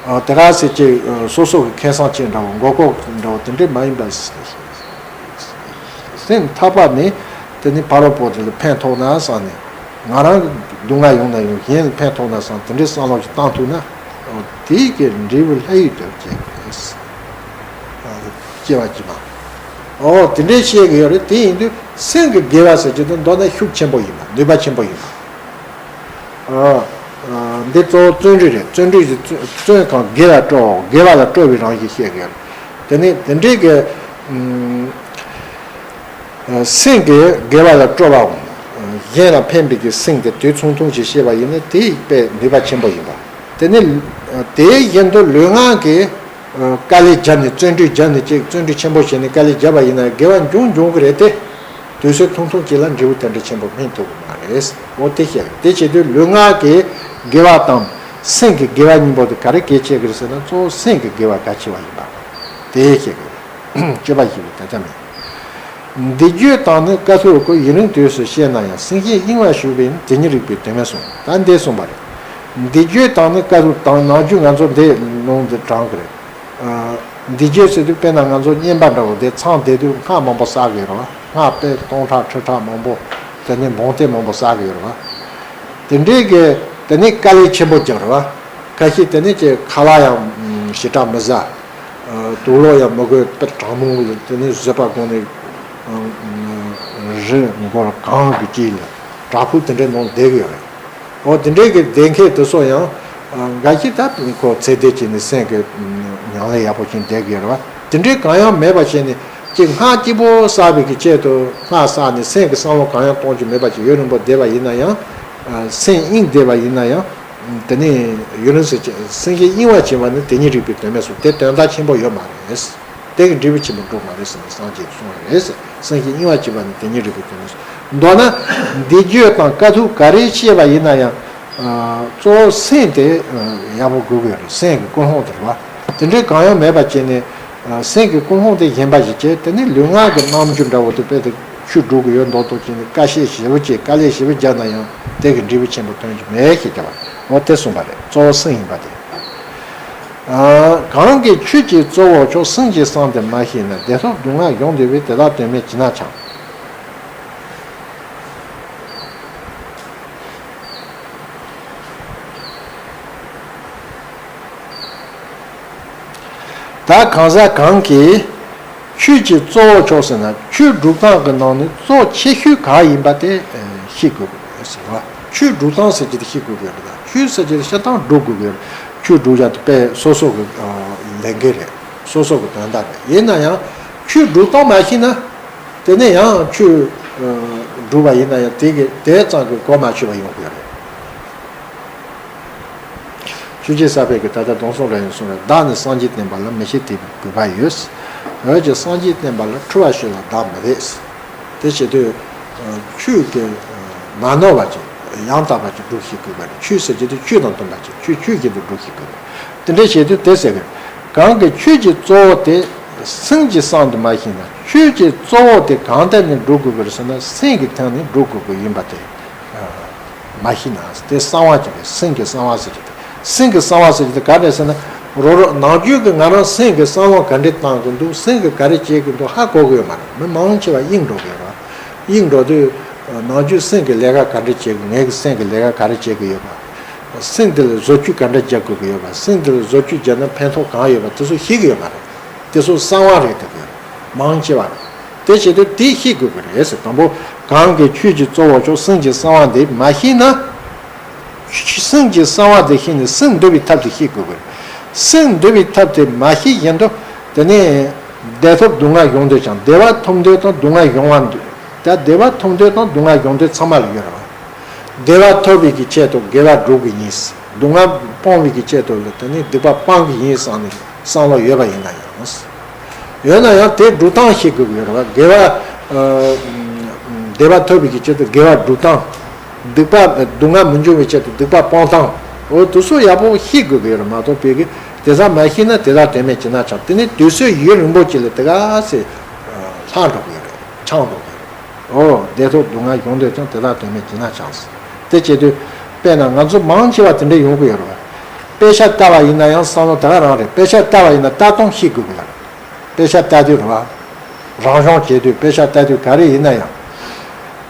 ཨ་དེ་ག་ཟེར་ཅིག་ཨ་སོ་སོ་གི་ཁེ་བཟང་ཅན་འདྲ་བོ་མགོ་སྐོར་འདྲ་བོ་དེ་འདྲས་མ་ཡིན་པ། སེམས་ཐག་པ་ནས་དེ་ནི་ཕ་རོལ་པོ་དེ་ལ་ཕན་ཐོགས་ན་བསམ་ནས། ང་རང་གི་སྡུག་བསྔལ་ཡོང་ན་ཡང་གཞན་ལ་ཕན་ཐོགས་ན་བསམ་དེ་འདྲའི་བསམ་བློ་ཞིག་བཏང་ཐུབ་ན། དེའི་གི་འབྲས་བུ་ལྷ་ཡུལ་དུ་སྐྱེ་དགོས། སྐྱེ་བ་སྦྱིན་པ། ཨོ་དེ་འདྲའི་བཤད་གི་ཡོད་རེད། དེ་ཡིན་དུས་སེམས་ཀྱི་དགེ་བ་ཟེར་གྱི་འདུག་མདོར་ན་ཤུགས་ཆེན་པོ་ཡིན་པ། ནུས་པ་ཆེན་པོ་ཡིན་པ། ཨ་ཨ་འདི་གཙོ་བོ་བརྩོན་འགྲུས་རེད། བརྩོན་འགྲུས་ཀྱི་བརྩོན་བརྩོན་གང་དགེ་ལ་སྤྲོ། དགེ་བ་ལ་སྤྲོ་བའི་རང་བཞིན་བཤད་གི་ཡོད་རེད། དེ་ནས་དེ་འདྲའི་གི་ཨམ། སེམས་ཀྱི་དགེ་བ་ལ་སྤྲོ་བའམ། གཞན་ལ་ཕན་པའི་གི་སེམས་དེ་དུས་ཐུང་ཐུང་ཞིག་བཤད་པ་ཡིན་ན་དེ་དཔེ་ནུས་པ་ཆེན་པོ་ཡིན་པ། དེ་ནི་དེའི་བཞིན་དུ་ལུས་ངག་གི་དཀའ་ལས་བརྒྱབ་ནས་བརྩོན་འགྲུས་བརྒྱབ་ནས་ཅིག་བརྩོན་འགྲུས་ཆེན་པོ་བྱས་ནས་དཀའ་ལས་བརྒྱབ་པ་ཡིན་ན་དགེ་བ་འབྱུང་འབྱུང་གི་རེད་དེ། དུས་ཚོད་ཐུང་ཐུང་གཅིག་ལ་འབྲས་བུ་དེ་འདྲ་ཆེན་པོ་སྨིན་ཐུབ་ཀྱི་མ་རེད། འོ་དེ་བཤད། དེ་བྱེད་དུས་ལུས་ངག་གི་དགེ་བ་དང་སེམས་ཀྱི་དགེ་བ་གཉིས་པོ་དེ་ག་རེ་གལ་ཆེ་གི་རེད་ཟེར་ན་གཙོ་བོ་སེམས་ཀྱི་དགེ་བ་གལ་ཆེ་བ་ཡིན་པ། དེ་བཤད་གི། སྤྱོད་པ་ཞིག་གི་ད་ལྟ་མེད། འདི་རྒྱུད་དང་ནི་དཀའ་ཐུབ་ཀུན། ཡུན་རིང་དུས་སུ་ཤེས་ན་ཡང་། སེམས་ཤེས་གཡེང་བ་ཞུགས་པས་ནི། དེ་ཉིད་རིག་པའི་དོན་མེད་གསུངས། ད་འདི་གསུངས་པ་རེད། འདི་རྒྱུད་དང་ནི་དཀའ་ཐུབ་དང་ནང་རྒྱུད་ང་ཚོ་འདི་ནང་དུ་དྲངས་ཀྱི་རེད། ཨ་འདི་རྒྱུད་ཟེར་དུས་དཔེར་ན་ང་ཚོ་བསྙེན་པ་འདྲ་བོ་དེ་མཚམས་བསྡད་དུས་སྔགས་མང་པོ་བསགས་ཀྱི་ཡོད་རེད་བ། སྔགས་དཔེ་སྟོང་ཕྲག་ཁྲི་ཕྲག་མང་པོ་དེ་ནི་འབུམ་སྡེ་མང་པོ་བསགས་ཀྱི་ཡོད་རེད་བ། དེ་འདྲའི་གི་དེ་ནི་དཀའ་ལས་ཆེན་པོ་རྒྱག་རེད་བ། ཁ་ཤས་དེ་ནི་ཅིག་ཁ་ལག་ཡང་ཞེ་དྲག་མི་ཟ། དུག་ལོག་ཡང་མི་དགོས། དཔེ་གྲང་མོ་ལ་དེ་ནི་བཟོད་པ་སྒོམ་ནས་རི་མགོར་གངས་ཀྱི་དཀྱིལ་ལ་བྲག་ཕུག་དེ་འདྲའི་ནང་བསྡད་ཀྱི་ཡོད་རེད། འོ་དེ་འདྲའི་གི་བསྡད་མཁན་དེ་ཚོ་ཡང་འགའ་ཞིག་ད་ཁོ་ཚེ་འདས་ཀྱི་ནི་སེམས་ཀྱི་ཉམས་ལེན་ཡག་པོ་བྱས་བསྡད་ཀྱི་ཡོད་རེད་བ། དེ་འདྲའི་གང་ཡང་མེད་པ་བྱས་ནས་ཅིག་སྔགས་སྐྱིད་པོ་བསགས་པའི་གི་ཆེད་དུ་སྔགས་བསགས་ནས་སེམས་ཀྱི་བསམ་བློ་གང་ཡང་གཏོང་རྒྱུ་མེད་པ་ཅིག་ཡུན་རིང་པོ་བསྡད་པ་ཡིན་ན་ཡང་། སེམས་གཡེང་བསྡད་པ་ཡིན་ན་ཡང་། དེ་ནས་ཡུན་རིང་ཟེར་ཅིག་སེམས་ཤེས་གཡེང་བ་བྱེད་པ་ནི་དེ་ཉིད་རིག་པའི་དོན་མེད་གསུངས། དེ་དོན་དག་ཆེན་པོ་ཡོད་མ་རེད། དེ་གི་འབྲས་བུ་ཆེན་པོ་འགྲུབ་མ་རེད་ཟེར་ནས་སངས་རྒྱས་གསུངས་པ་རེད། སེམས་ཤེས་གཡེང་བ་བྱེད་པ་ནི་དེ་ཉིད་རིག་པའི་དོན་མེད་གསུངས། མདོར་ན། འདི་རྒྱུད་དང་དཀའ་ཐུབ་ག་རེ་བཤད་པ་ཡིན་ན་ཡང་། གཙོ་བོ་སེམས་དེ་ཡག་པོ་དགོས་ཀྱི་རེད། སེམས་ཀྱི་ཀུན་སློང་དེ་རེད་བ། དེ་འདྲའི་གང་ཡང་མེད་པ་བྱས་ནས། སེམས་ཀྱི་ཀུན་སློང་དེ་ཞན་པ་ཞིག་བྱས་དེ་ནི་ལུས་ངག་གི་རྣམ་འགྱུར་འདྲ་བོ་དེ་དཔེ་དེ་ཆུ་འགྲོ་གི་ཡོད་མདོག་མདོག་བྱས་ནས་དཀའ་སྤྱད་ཞེ་པོ་བྱས་དཀའ་ལས་ཞེ་པོ་བརྒྱབ་ན་ཡང་དེ་གི་འབྲས་བུ་ཆེན་པོ་ཐོན་གྱི་མེད་ཞེས་བྱ་བ། འོ་དེ་གསུངས་པ་རེད། གཙོ་བོ་སེམས་ཡིན་པ་དེ། གང་གིས་ཆོས་ཀྱི་གཙོ་བོ་མཆོག་སེམས་ཀྱི་གསང་དེ་མ་ཤེས་ན། བདེ་ཐོབ་སྡུག་བསྔལ་གཞོམ་འདོད་པས། དེ་དག་དོན་མེད་ཅི་ན་འཆང་། ད་གང་ཟག་གང་གིས་ཆོས་ཀྱི་གཙོ་བོ་མཆོག་ཟེར་ན་ཆོས་སྒྲུབ་སྟངས་ཀྱི་ནང་ནས་གཙོ་ཆེ་ཤོས་གང་ཡིན་པ་དེ་ཤེས་དགོས་ཟེར་བ། ཆོས་སྒྲུབ་སྟངས་ཟེར་གྱི་དེ་ཤེས་དགོས་ཀྱི་རེད། ཆོས་ཟེར་གྱི་དེ་བཤད་སྟངས་སྒྲུབ་དགོས་ཀྱི་རེད། ཆོས་སྒྲུབ་ཡ་དེ་དཔེ་སོ་སོ་གི་ལས་འགན་རེད། སོ་སོ་གི་དོན་དག་རེད། ཡིན་ན་ཡང་ཆོས་སྒྲུབ་སྟངས་མ་ཤེས་ན། དེ་ནས་ཡང་ཆོས་སྒྲུབ་པ་ཡིན་ན་ཡང་དེ་གི་དེ་ཙམ་གྱིས་གོ་མ་ཆོད་པ་ཡོང་གི་རེད། ཆོས་རྗེ་ས་པཎ་གྱིས་ད་ལྟ་སྡོམ་གསུམ་རབ་དབྱེ་གསུངས་རེད། བདག་ནི་སངས་རྒྱས་བསྟན་པ་ལ། མི་ཤེས་དད་པའི་གུས་པ་ཡོད། འོན་ཀྱང་སངས་རྒྱས་བསྟན་པ་ལ་འཁྲུལ་བ་ཞིག་ལ་བདག་མི་རེད། དེ་བྱེད་དུས་ཆོས་ཀྱི་མ་ནོར་བ་ཅིག་ཡང་དག་པ་ཅིག་སྒྲུབ་ཤེས་དགོས་པ་རེད། ཆོས་ཟེར་རྒྱུ་དེ་ཆོས་དང་མཐུན་པ་ཅིག་ཆོས་ཆོས་བཞིན་དུ་སྒྲུབ་ཤེས་དགོས་པ་རེད། དེ་འདྲ་བྱེད་དུས་དེ་ཟེར་གི། གང་གིས་ཆོས་ཀྱི་གཙོ་བོ་དེ་སེམས་ཀྱི་གསང་དུ་མ་ཤེས་ན། ཆོས་ཀྱི་གཙོ་བོ་དེ་གང་ཐད་ནས་སྒྲུབ་དགོས་པ་རེད་ཟེར་ན་སེམས་ཀྱི་ཐད་ནས་སྒྲུབ་དགོས་པ་ཡིན་པ་དེ། མ་ཤེས་ན་དེ་གསང་བ་ཅིག་རེད། སེམས་ཀྱི་གསང་བ་ཟེར་གྱི་དེ། སེམས་ཀྱི་གསང་བ་ཟེར་གྱི་དེ་ག་རེ་ཟེར་ན། རོ་རོ་ནང་རྒྱུད་ཀྱི་ང་རང་སེམས་ཀྱི་བསམ་བློ་ག་འདྲས་བཏང་གི་འདུག་སེམས་ཀྱི་ག་རེ་བྱེད་ཀྱི་འདུག་ཧ་གོ་གི་ཡོད་མ་རེད། མི་མང་ཆེ་བ་གཡེང་འགྲོ་གི་ཡོད་རེད། གཡེང་འགྲོ་དུས་ནང་རྒྱུད་སེམས་ཀྱི་ལས་ཀ་ག་འདྲས་བྱེད་ཀྱི། ངེད་ཀྱི་སེམས་ཀྱི་ལས་ཀ་ག་རེ་བྱེད་ཀྱི་ཡོད་པ། སེམས་འདི་ལ་བཟོ་བཅོས་ག་འདྲས་རྒྱག་དགོས་ཀྱི་ཡོད་པ། སེམས་འདི་ལ་བཟོ་བཅོས་བརྒྱབ་ན་ཕན་ཐོགས་གང་ཡོད་པ་དེ་ཚོ་ཤེས་ཀྱི་ཡོད་མ་རེད། དེ་ཚོ་གསང་བ་རེད། དེ་གི་མང་ཆེ་བ་རེད། དེ་བྱེད་དུས་དེ་ཤེས་དགོས་ཀྱི་རེད་ཟེར། དང་པོ་གང་གིས་ཆོས་ཀྱི་གཙོ་བོ་མཆོག་སེམས་ཀྱི་གསང་བ་འདི་མ་ཤེས་ན། སེམས་ཀྱི་གསང་བ་དེ་ཤེས་ནས་སེམས་འདུལ་བའི་ཐབས་དེ་ཤེས་དགོས་ཀྱི་རེད། སེམས་འདུལ་བའི་ཐབས་དེ་མ་ཤེས་བཞིན་དུ་དེ་ནས་བདེ་ཐོབ་སྡུག་བསྔལ་གཞོམ་འདོད་ཀྱང་། བདེ་བ་ཐོབ་འདོད་དང་སྡུག་བསྔལ་གཞོམ་པར་འདོད། ད་བདེ་བ་ཐོབ་འདོད་དང་སྡུག་བསྔལ་གཞོམ་འདོད་ཚང་མ་ལ་ཡོད་རེད་བ། བདེ་བ་ཐོབ་པའི་གི་ཆེད་དུ་དགེ་བ་སྒྲུབ་དགོས་ཡིན། སྡུག་བསྔལ་སྤོང་བའི་གི་ཆེད་དུ་ལ་དེ་ནི་སྡིག་པ་སྤང་གི་ཡིན་བསམ་ནས་བསམ་བློ་ཡོད་པ་ཡིན་ན་ཡང་། ཡོད་ན་ཡང་དེ་སྒྲུབ་སྟངས་ཤེས་དགོས་ཀྱི་ཡོད་རེད་བ། དགེ་བ། ཨ། བདེ་བ་ཐོབ་པའི་གི་ཆེད་དུ་དགེ་བ་སྒྲུབ་སྟངས། སྡིག་པ་སྡུག་བསྔལ་མི་འབྱུང་བའི་ཆེད་དུ་སྡིག་པ་སྤོང་སྟངས། འོ་དེ་ཚོ་ཡག་པོ་ཤེས་དགོས་ཀྱི་ཡོད་རེད་མ་གཏོགས་པའི་གི་དེ་ཙམ་མ་ཤེས་ན་དེ་དག་དོན་མེད་ཅི་ན་ཆགས། དེ་ནི་དུས་ཚོད་ཡུན་རིང་པོ་ཅིག་ལ་དེ་ག་ཚེ། ཨ། ལྷག་འགྲོ་གི་ཡོད་རེད། ཆག་འགྲོ་གི་ཡོད་རེད། འོ་བདེ་སྡུག་སྡུག་བསྔལ་བྱུང་འདོད་ཀྱང་དེ་དག་དོན་མེད་ཇི་སྣང་འཆར་ཟེར། དེ་བྱེད་དུས་དཔེར་ན་ང་ཚོ་མང་ཆེ་བ་དེ་འདྲ་ཡོང་གི་ཡོད་རེད་བ། དཔེ་ཆ་ལྟ་བ་ཡིན་ན་ཡང་བསམ་བློ་དེ་ག་རང་རེད། དཔེ་ཆ་ལྟ་བ་ཡིན་ན་ལྟ་སྟངས་ཤེས་དགོས་ཀྱི་ཡོད་རེད། དཔེ་ཆ་ལྟ་དུས་རེད་བ། རང་སྦྱོང་བྱེད་དུས་དཔེ་ཆ་ལྟ་དུས་ག་རེ་ཡིན་ན་ཡང་།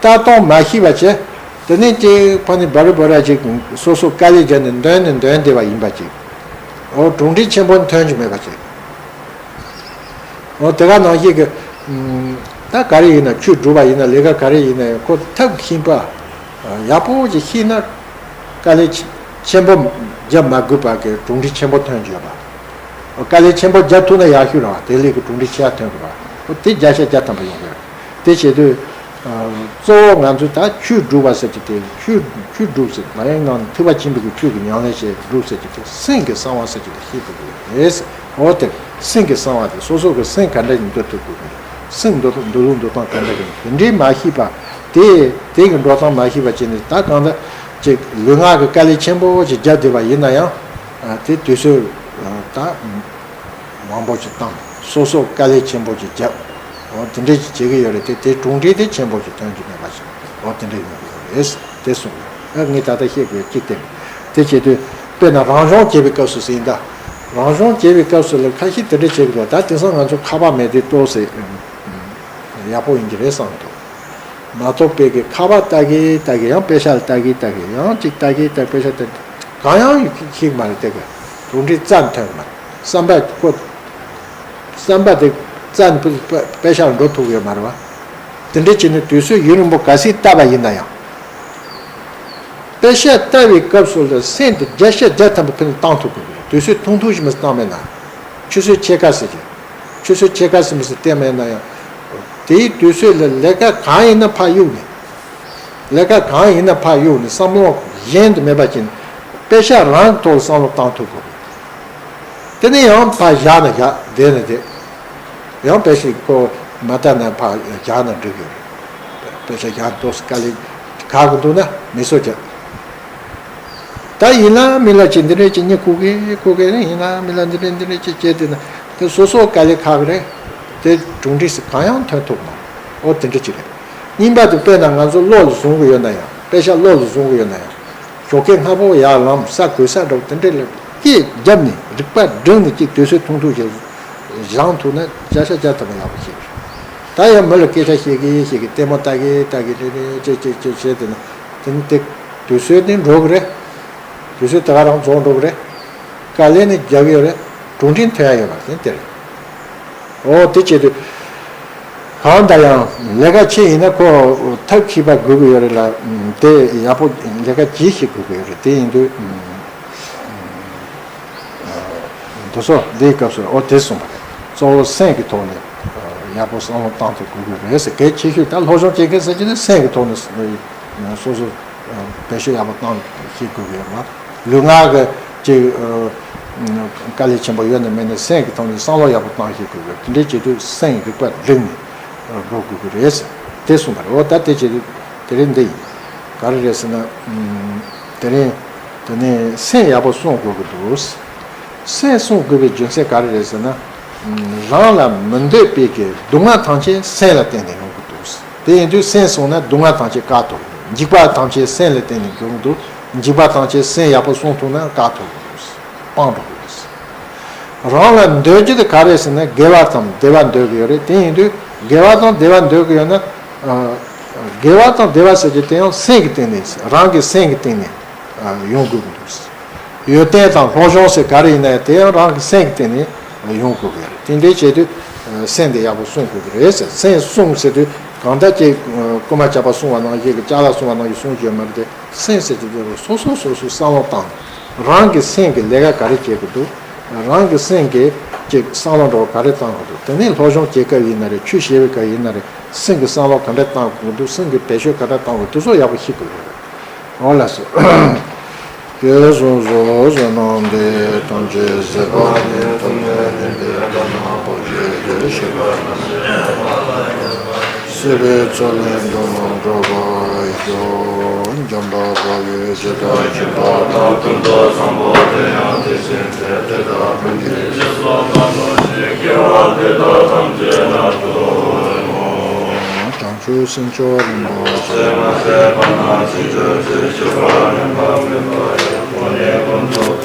ལྟ་སྟངས་མ་ཤེས་པ་བྱས། དེ་ནས་ཅིག་ཕ་ནི་བ་རི་བ་ར་ཅིག་སོ་སོ་དཀའ་ལས་བརྒྱབ་ནས་འདོན་ནས་འདོན་བསྡད་པ་ཡིན་པ་ཅིག་འོ་གྲུབ་འབྲས་ཆེན་པོ་ཐོན་གྱི་མེད་པ་ཅིག་འོ་དེ་ག་ནང་བཞིན་གྱི། ད་ག་རེ་ཡིན་ན་ཆོས་སྒྲུབ་པ་ཡིན་ན་ལས་ཀ་ག་རེ་ཡིན་ན་ཡང་ཁོ་ཐབས་ཤེས་པ། ཡག་པོ་ཅིག་ཤེས་ན། དཀའ་ལས་ཆེ་ཆེན་པོ་རྒྱབ་མ་དགོས་པ་གི་གྲུབ་འབྲས་ཆེན་པོ་ཐོན་གྱི་ཡོད་པ། དཀའ་ལས་ཆེན་པོ་རྒྱབ་ཐུབ་ན་ཡག་ཤོས་རེད་བ། དེ་ལས་ཀྱི་གྲུབ་འབྲས་ཆེ་བ་ཐོན་དགོས་པ། འོ་དེ་བརྒྱ་ཆ་བརྒྱ་ཐམ་པ་ཡོང་གི་རེད། དེ་བྱེད་དུས། གཙོ་བོ་ང་ཚོས་ད་ཆོས་སྒྲུབ་པ་ཟེར་གྱི་དེ་ཆོས་ཆོས་སྒྲུབ་ཟེར་ང་ཡང་ངང་ནས་ཐེག་པ་ཆེན་པོའི་གི་ཆོས་ཀྱི་ཉམས་ལེན་བྱེད་སྒྲུབ་ཟེར་གྱི་དེ་སེམས་ཀྱི་གསང་བ་ཟེར་གྱི་དེ་ཤེས་དགོས་ཀྱི་རེད། འོ་དེ་སེམས་ཀྱི་གསང་བ་དེ་སོ་སོ་གི་སེམས་ག་འདྲ་ཡིན་འདུལ་ཐུབ་དགོས་ཀྱི་རེད། སེམས་འདུལ་འདུལ་ལུགས་འདུལ་སྟངས་ག་འདྲ་ཡིན་དེ་འདྲའི་མ་ཤེས་པ། དེ་དེ་གི་འགྲོ་སྟངས་མ་ཤེས་པ་བྱས་ནས་ད་གང་ལྟར་ཅིག་ལུས་ངག་གི་དཀའ་ལས་ཆེན་པོ་ཅིག་རྒྱབ་བསྡད་པ་ཡིན་ན་ཡང་། དེ་དུས་ཚོད་ད། མང་པོ་ཅིག་བཏང་། སོ་སོ་དཀའ་ལས་ཆེན་པོ་ཅིག་བརྒྱབ། འོ་དེ་འདྲས་ཅིག་བྱེད་ཀྱི་ཡོད་རེད་དེ་དེ་གྲུབ་འབྲས་དེ་ཆེན་པོ་ཅིག་ཐོན་གྱི་མེད་པ་ཞིག་འོ་དེ་འདྲས་ཡོང་གི་ཡོད་རེད་དེ་གསུངས་ཡོད། ཨ་ངས་ད་ལྟ་བཤད་དགོས་གཅིག་དེ་རེད། དེ་བྱེད་དུས་དཔེར་ན་རང་སྦྱོང་བྱེད་པའི་སྐབས་སུ་ཟིན་ད། རང་སྦྱོང་བྱེད་པའི་སྐབས་སུ་ལ་ཁ་ཤས་དེ་འདྲས་བྱེད་ཀྱི་འདུག་ད་དེང་སང་ང་ཚོ་ཁ་པར་མེད་དུས་ཏོག་ཙམ་ཡག་པོ་ཡིན་གྱི་རེད་བསམ་འདུག་མ་གཏོགས་པའི་གི་ཁ་པར་ལྟ་གི་ལྟ་གི་ཡང་དཔེ་ཆ་ལ་ལྟ་གི་ལྟ་གི་ཡང་ཅིག་ལྟ་གི་ལྟ་དཔེ་ཆ་ལྟ་གི་གང་ཡང་ཤེས་ཀྱི་མ་རེད་དེ་གི་གྲུབ་འབྲས་རྩ་ནས་ཐོན་གི་མ་རེད། བསམ་པ་ཁོ་བསམ་པ་དེ་རྩ་ནས་དཔེ་ཆ་ལ་འགྲོ་ཐུབ་ཡོད་མ་རེད་བ། དེ་འདྲ་བྱས་ནས་དུས་ཚོད་ཡུན་རིང་པོ་ག་ཚོད་བལྟས་པ་ཡིན་ན་ཡང་དཔེ་ཆ་ལྟ་བའི་སྐབས་སུ་ལ་སེམས་དེ་བརྒྱ་ཆ་བརྒྱ་ཐམ་པ་ཕན་བཏང་ཐུབ་དགོས་གི་རེད། དུས་ཚོད་ཐུང་ཐུང་ཞིག་མ་བཏང་མེད་ན་ཆུ་ཚོད་ཕྱེད་ཀ་ཟེར་གྱི། ཆུ་ཚོད་ཕྱེད་ཀ་ཟིན་མི་སྲིད་བལྟས་མེད་ན་ཡང་། དེའི་དུས་ཚོད་ལ་ལས་ཀ་གང་ཡིན་ན་ཕར་གཡུག་ནས། ལས་ཀ་གང་ཡིན་ན་ཕར་གཡུག་ནས་བསམ་བློ་གཞན་དུ་མེད་པ་ཅིག་དཔེ་ཆ་རང་གི་ཐོག་ལ་བསམ་བློ་བཏང་ཐུབ་དགོས། དེ་ནས་ཡང་ཕར་བཞག་ན་བཞག་བསྡད་ན་བསྡད། ཡང་དཔེ་ཞིག་ཁོ་མ་ལྟ་ན་ཕར་བཞག་ན་འགྲིག་གི་རེད། དཔེ་ཆ་བཞག་ཏོག་ཙམ་དཀའ་ལས་ཁག་གི་འདུག་ན་མི་སོ་བྱ། ད་ཡིན་ལ་མིན་ལ་ཅིག་འདི་འདྲས་ཅིག་གཉིད་ཁུག་གི་ཁུག་གི་ཡིན་ལ་མིན་ལ་འདི་འདྲས་འདི་འདྲས་ཅིག་བྱས་དེ་ན་དེ་སོ་སོ་དཀའ་ལས་ཁག་གི་རེད། དེ་གྲུབ་འབྲས་སུ་གང་ཡང་ཐོན་ཐུབ་མ་རེད། འོ་དེ་འདྲས་ཅིག་རེད། གཉིས་པ་དེ་དཔེར་ན་ང་ཚོ་བློ་ལ་བཟུང་གི་ཡོད་ན་ཡང་དཔེ་ཆ་བློ་ལ་བཟུང་གི་ཡོད་ན་ཡང་ཞོགས་ཀས་སྔ་པོ་ཡར་ལངས་ས་གོས་ས་འགྲོ་དེ་འདྲས་ལ་སྐད་བརྒྱབ་ནས་རིག་པ་བསྒྲིམས་ནས་ཅིག་དུས་ཚོད་ཐུང་ཐུང་ཞིག་བཞག་ཐུབ་ན་བརྒྱ་ཆ་བརྒྱ་ཐམ་པ་ཡག་པོ་ཞིག་རེད། ད་ཡང་མི་ལ་སྐད་ཆ་བཤད་གི་བཤད་གི་ལྟད་མོ་ལྟ་གི་ལྟ་གི་རེ་རེ་ཅེ་ཅེ་ཅེ་བྱས་དེ་ན་དེ་ནི་དེ་དུས་ཚོད་ནི་འགྲོ་གི་རེད། དུས་ཚོད་དེ་ག་རང་རྫོགས་འགྲོ་གི་རེད། དཀའ་ལས་ནི་རྒྱག་གི་ཡོད་རེད། གྲུབ་འབྲས་ཐོན་ཡ་ཡོད་པ་དེ་དེ་རེད། འོ་དེ་བྱེད་དུས། གང་ལྟར་ཡང་ལས་ཀ་ཆེ་ཡིན་ན་ཁོ་ཐབས་མཁས་པ་དགོས་ཀྱི་ཡོད་རེད་ལ། དེ་ཡག་པོ་ལས་ཀ་ཇི་ཞིག་དགོས་ཀྱི་ཡོད་རེད་དེ་ཡིན་དུས། དེ་ཚོ་འདིའི་སྐབས་སུ་འོ་དེ་གསུངས་པ་རེད། གཙོ་བོ་སེམས་ཀྱི་ཐོག་ནས་ཡག་པོ་བསམ་བློ་བཏང་ཐུབ་དགོས་ཀྱི་རེད་ཟེར། གལ་ཆེ་ཤོས་ད་སློབ་སྦྱོང་བྱེད་མཁན་ཟེར་གྱི་ནི་སེམས་ཀྱི་ཐོག་ནས་སོ་སོ་བེད་སྤྱོད་ཡག་པོ་བཏང་ཤེས་དགོས་ཀྱི་ཡོད་རེད། ལུས་ངག་གི་ཅིག་དཀའ་ལས་ཆེན་པོ་ཡོད་ན་མེད་ན་སེམས་ཀྱི་ཐོག་ནས་བསམ་བློ་ཡག་པོ་བཏང་ཤེས་དགོས་ཀྱི་ཡོད། དེ་འདྲའི་བྱེད་དུས་སེམས་རིག་པ་བསྒྲིམས་ནས་འགྲོ་དགོས་ཀྱི་རེད་ཟེར་དེ་གསུངས་པ་རེད། འོ་ད་དེ་བྱེད་དུས་དེ་རིང་འདི་ཡིན། ག་རེ་རེད་ཟེར་ན། དེ་རིང་དེ་ནས་སེམས་ཡག་པོ་སྲུང་དགོས་ཀྱི་འདུག་སེམས་སྲུང་དགོས་པའི་རྒྱུ་མཚན་ག་རེ་རེད་ཟེར་ན། རང་ལ་མི་འདོད་པའི་གི་སྡུག་བསྔལ་ཐམས་ཅད་སེམས་ལ་བརྟེན་ནས་ཡོང་གི་འདུག་དེ་ཡིན་དུས་སེམས་སྲུང་ན་སྡུག་བསྔལ་ཐམས་ཅད་བཀག་ཐུབ། འཇིགས་པ་ཐམས་ཅད་སེམས་ལ་བརྟེན་ནས་ཡོང་གི་འདུག་འཇིགས་པ་ཐམས་ཅད་སེམས་ཡག་པོ་སྲུང་ཐུབ་ན་བཀག་ཐུབ་ཀྱི་འདུག་སྤང་འགྲོ་གི་འདུག་རང་ལ་འདོད་རྒྱུ་དེ་ག་རེ་ཟེར་ན་དགེ་བ་དང་བདེ་བ་འདོད་ཀྱི་ཡོད་རེད། དེ་ཡིན་དུས་དགེ་བ་དང་བདེ་བ་འདོད་ཀྱི་ཡོད་ན། དགེ་བ་དང་བདེ་བ་ཟེར་རྒྱུ་དེ་ཡང་སེམས་ཀྱི་སྟེང་ནས་རང་གི་སེམས་ཀྱི་སྟེང་ནས་ཡོང་དགོས་ཀྱི་འདུག་ཡོན་ཏན་དང་སློབ་སྦྱོང་ཟེར་ག་རེ་ཡིན་ན་ཡང་དེ་ཡང་རང་གི་སེམས་ཀྱི་སྟེང་ནས་ཡོང་དགོས་ཀྱི་རེད། དེ་འདྲའི་བྱེད་དུས་སེམས་དེ་ཡག་པོ་སྲུང་དགོས་ཀྱི་རེད་ཟེར། སེམས་སྲུང་ཟེར་དུས་གང་ལྟར་ཅིག་རྐུན་མ་ཇག་པ་སྲུང་བ་ནང་བཞིན་གྱི་ལྕགས་ལ་སྲུང་བ་ནང་བཞིན་སྲུང་རྒྱུ་མ་རེད་དེ། སེམས་ཟེར་གྱི་དེ་རུ་སོ་སོ་སོ་སོའི་བསམ་བློ་བཏང་། རང་གི་སེམས་ཀྱི་ལས་ཀ་ག་རེ་བྱེད་དགོས་འདུག་རང་གི་སེམས་ཀྱི་ཅིག་བསམ་བློ་འདྲ་བོ་ག་རེ་བཏང་དགོས་འདུག་དེ་ནས་སློབ་སྦྱོང་བྱེད་སྐབས་ཡིན་ན་རེད། ཆོས་བཤད་པའི་སྐབས་ཡིན་ན་རེད། སེམས་ཀྱི་བསམ་བློ་ག་འདྲ་བཏང་དགོས་འདུག་སེམས་ཀྱི་བེད་སྤྱོད་ག་འདྲ་བཏང་དགོས་འདུག་སོགས་ཡག་པོ་ཤེས་དགོས་རེད། འོ་ལགས་སོ། ཞེས་གསུངས་སོ། བསོད་ནམས་འདི་ཡིས་ཐམས་ཅད་གཟིགས་པ་ཉིད། ཐོབ་ནས་ཉེས་པའི་དགྲ་རྣམས་ཕམ་བྱས་ཏེ། སྲིད་པའི་མཚོ་ལས་འགྲོ་རྣམས་སྒྲོལ་བར་ཤོག་འཇམ་དཔལ་དཔའ་བོས་ཇི་ལྟར་མཁྱེན་པ་དང་། ཀུན་ཏུ་བཟང་པོ་དེ་ཡང་དེ་བཞིན་ཏེ། དེ་དག་ཀུན་གྱི་རྗེས་སུ་བདག་སློབ་ཅིང་། དགེ་བ་འདི་དག་ཐམས་ཅད་རབ་ཏུ་བསྔོ། ཆུ་སྲིན་ཅོ་རིམ་པ། སེམས་མ་ཟད་པ་ན་ཚིག་ཚོད་ཚོད་ཆོས་པ་རིམ་པ་མེད་པ་ཡང་ཁོང་ནས་ཀུན་རྫོབ་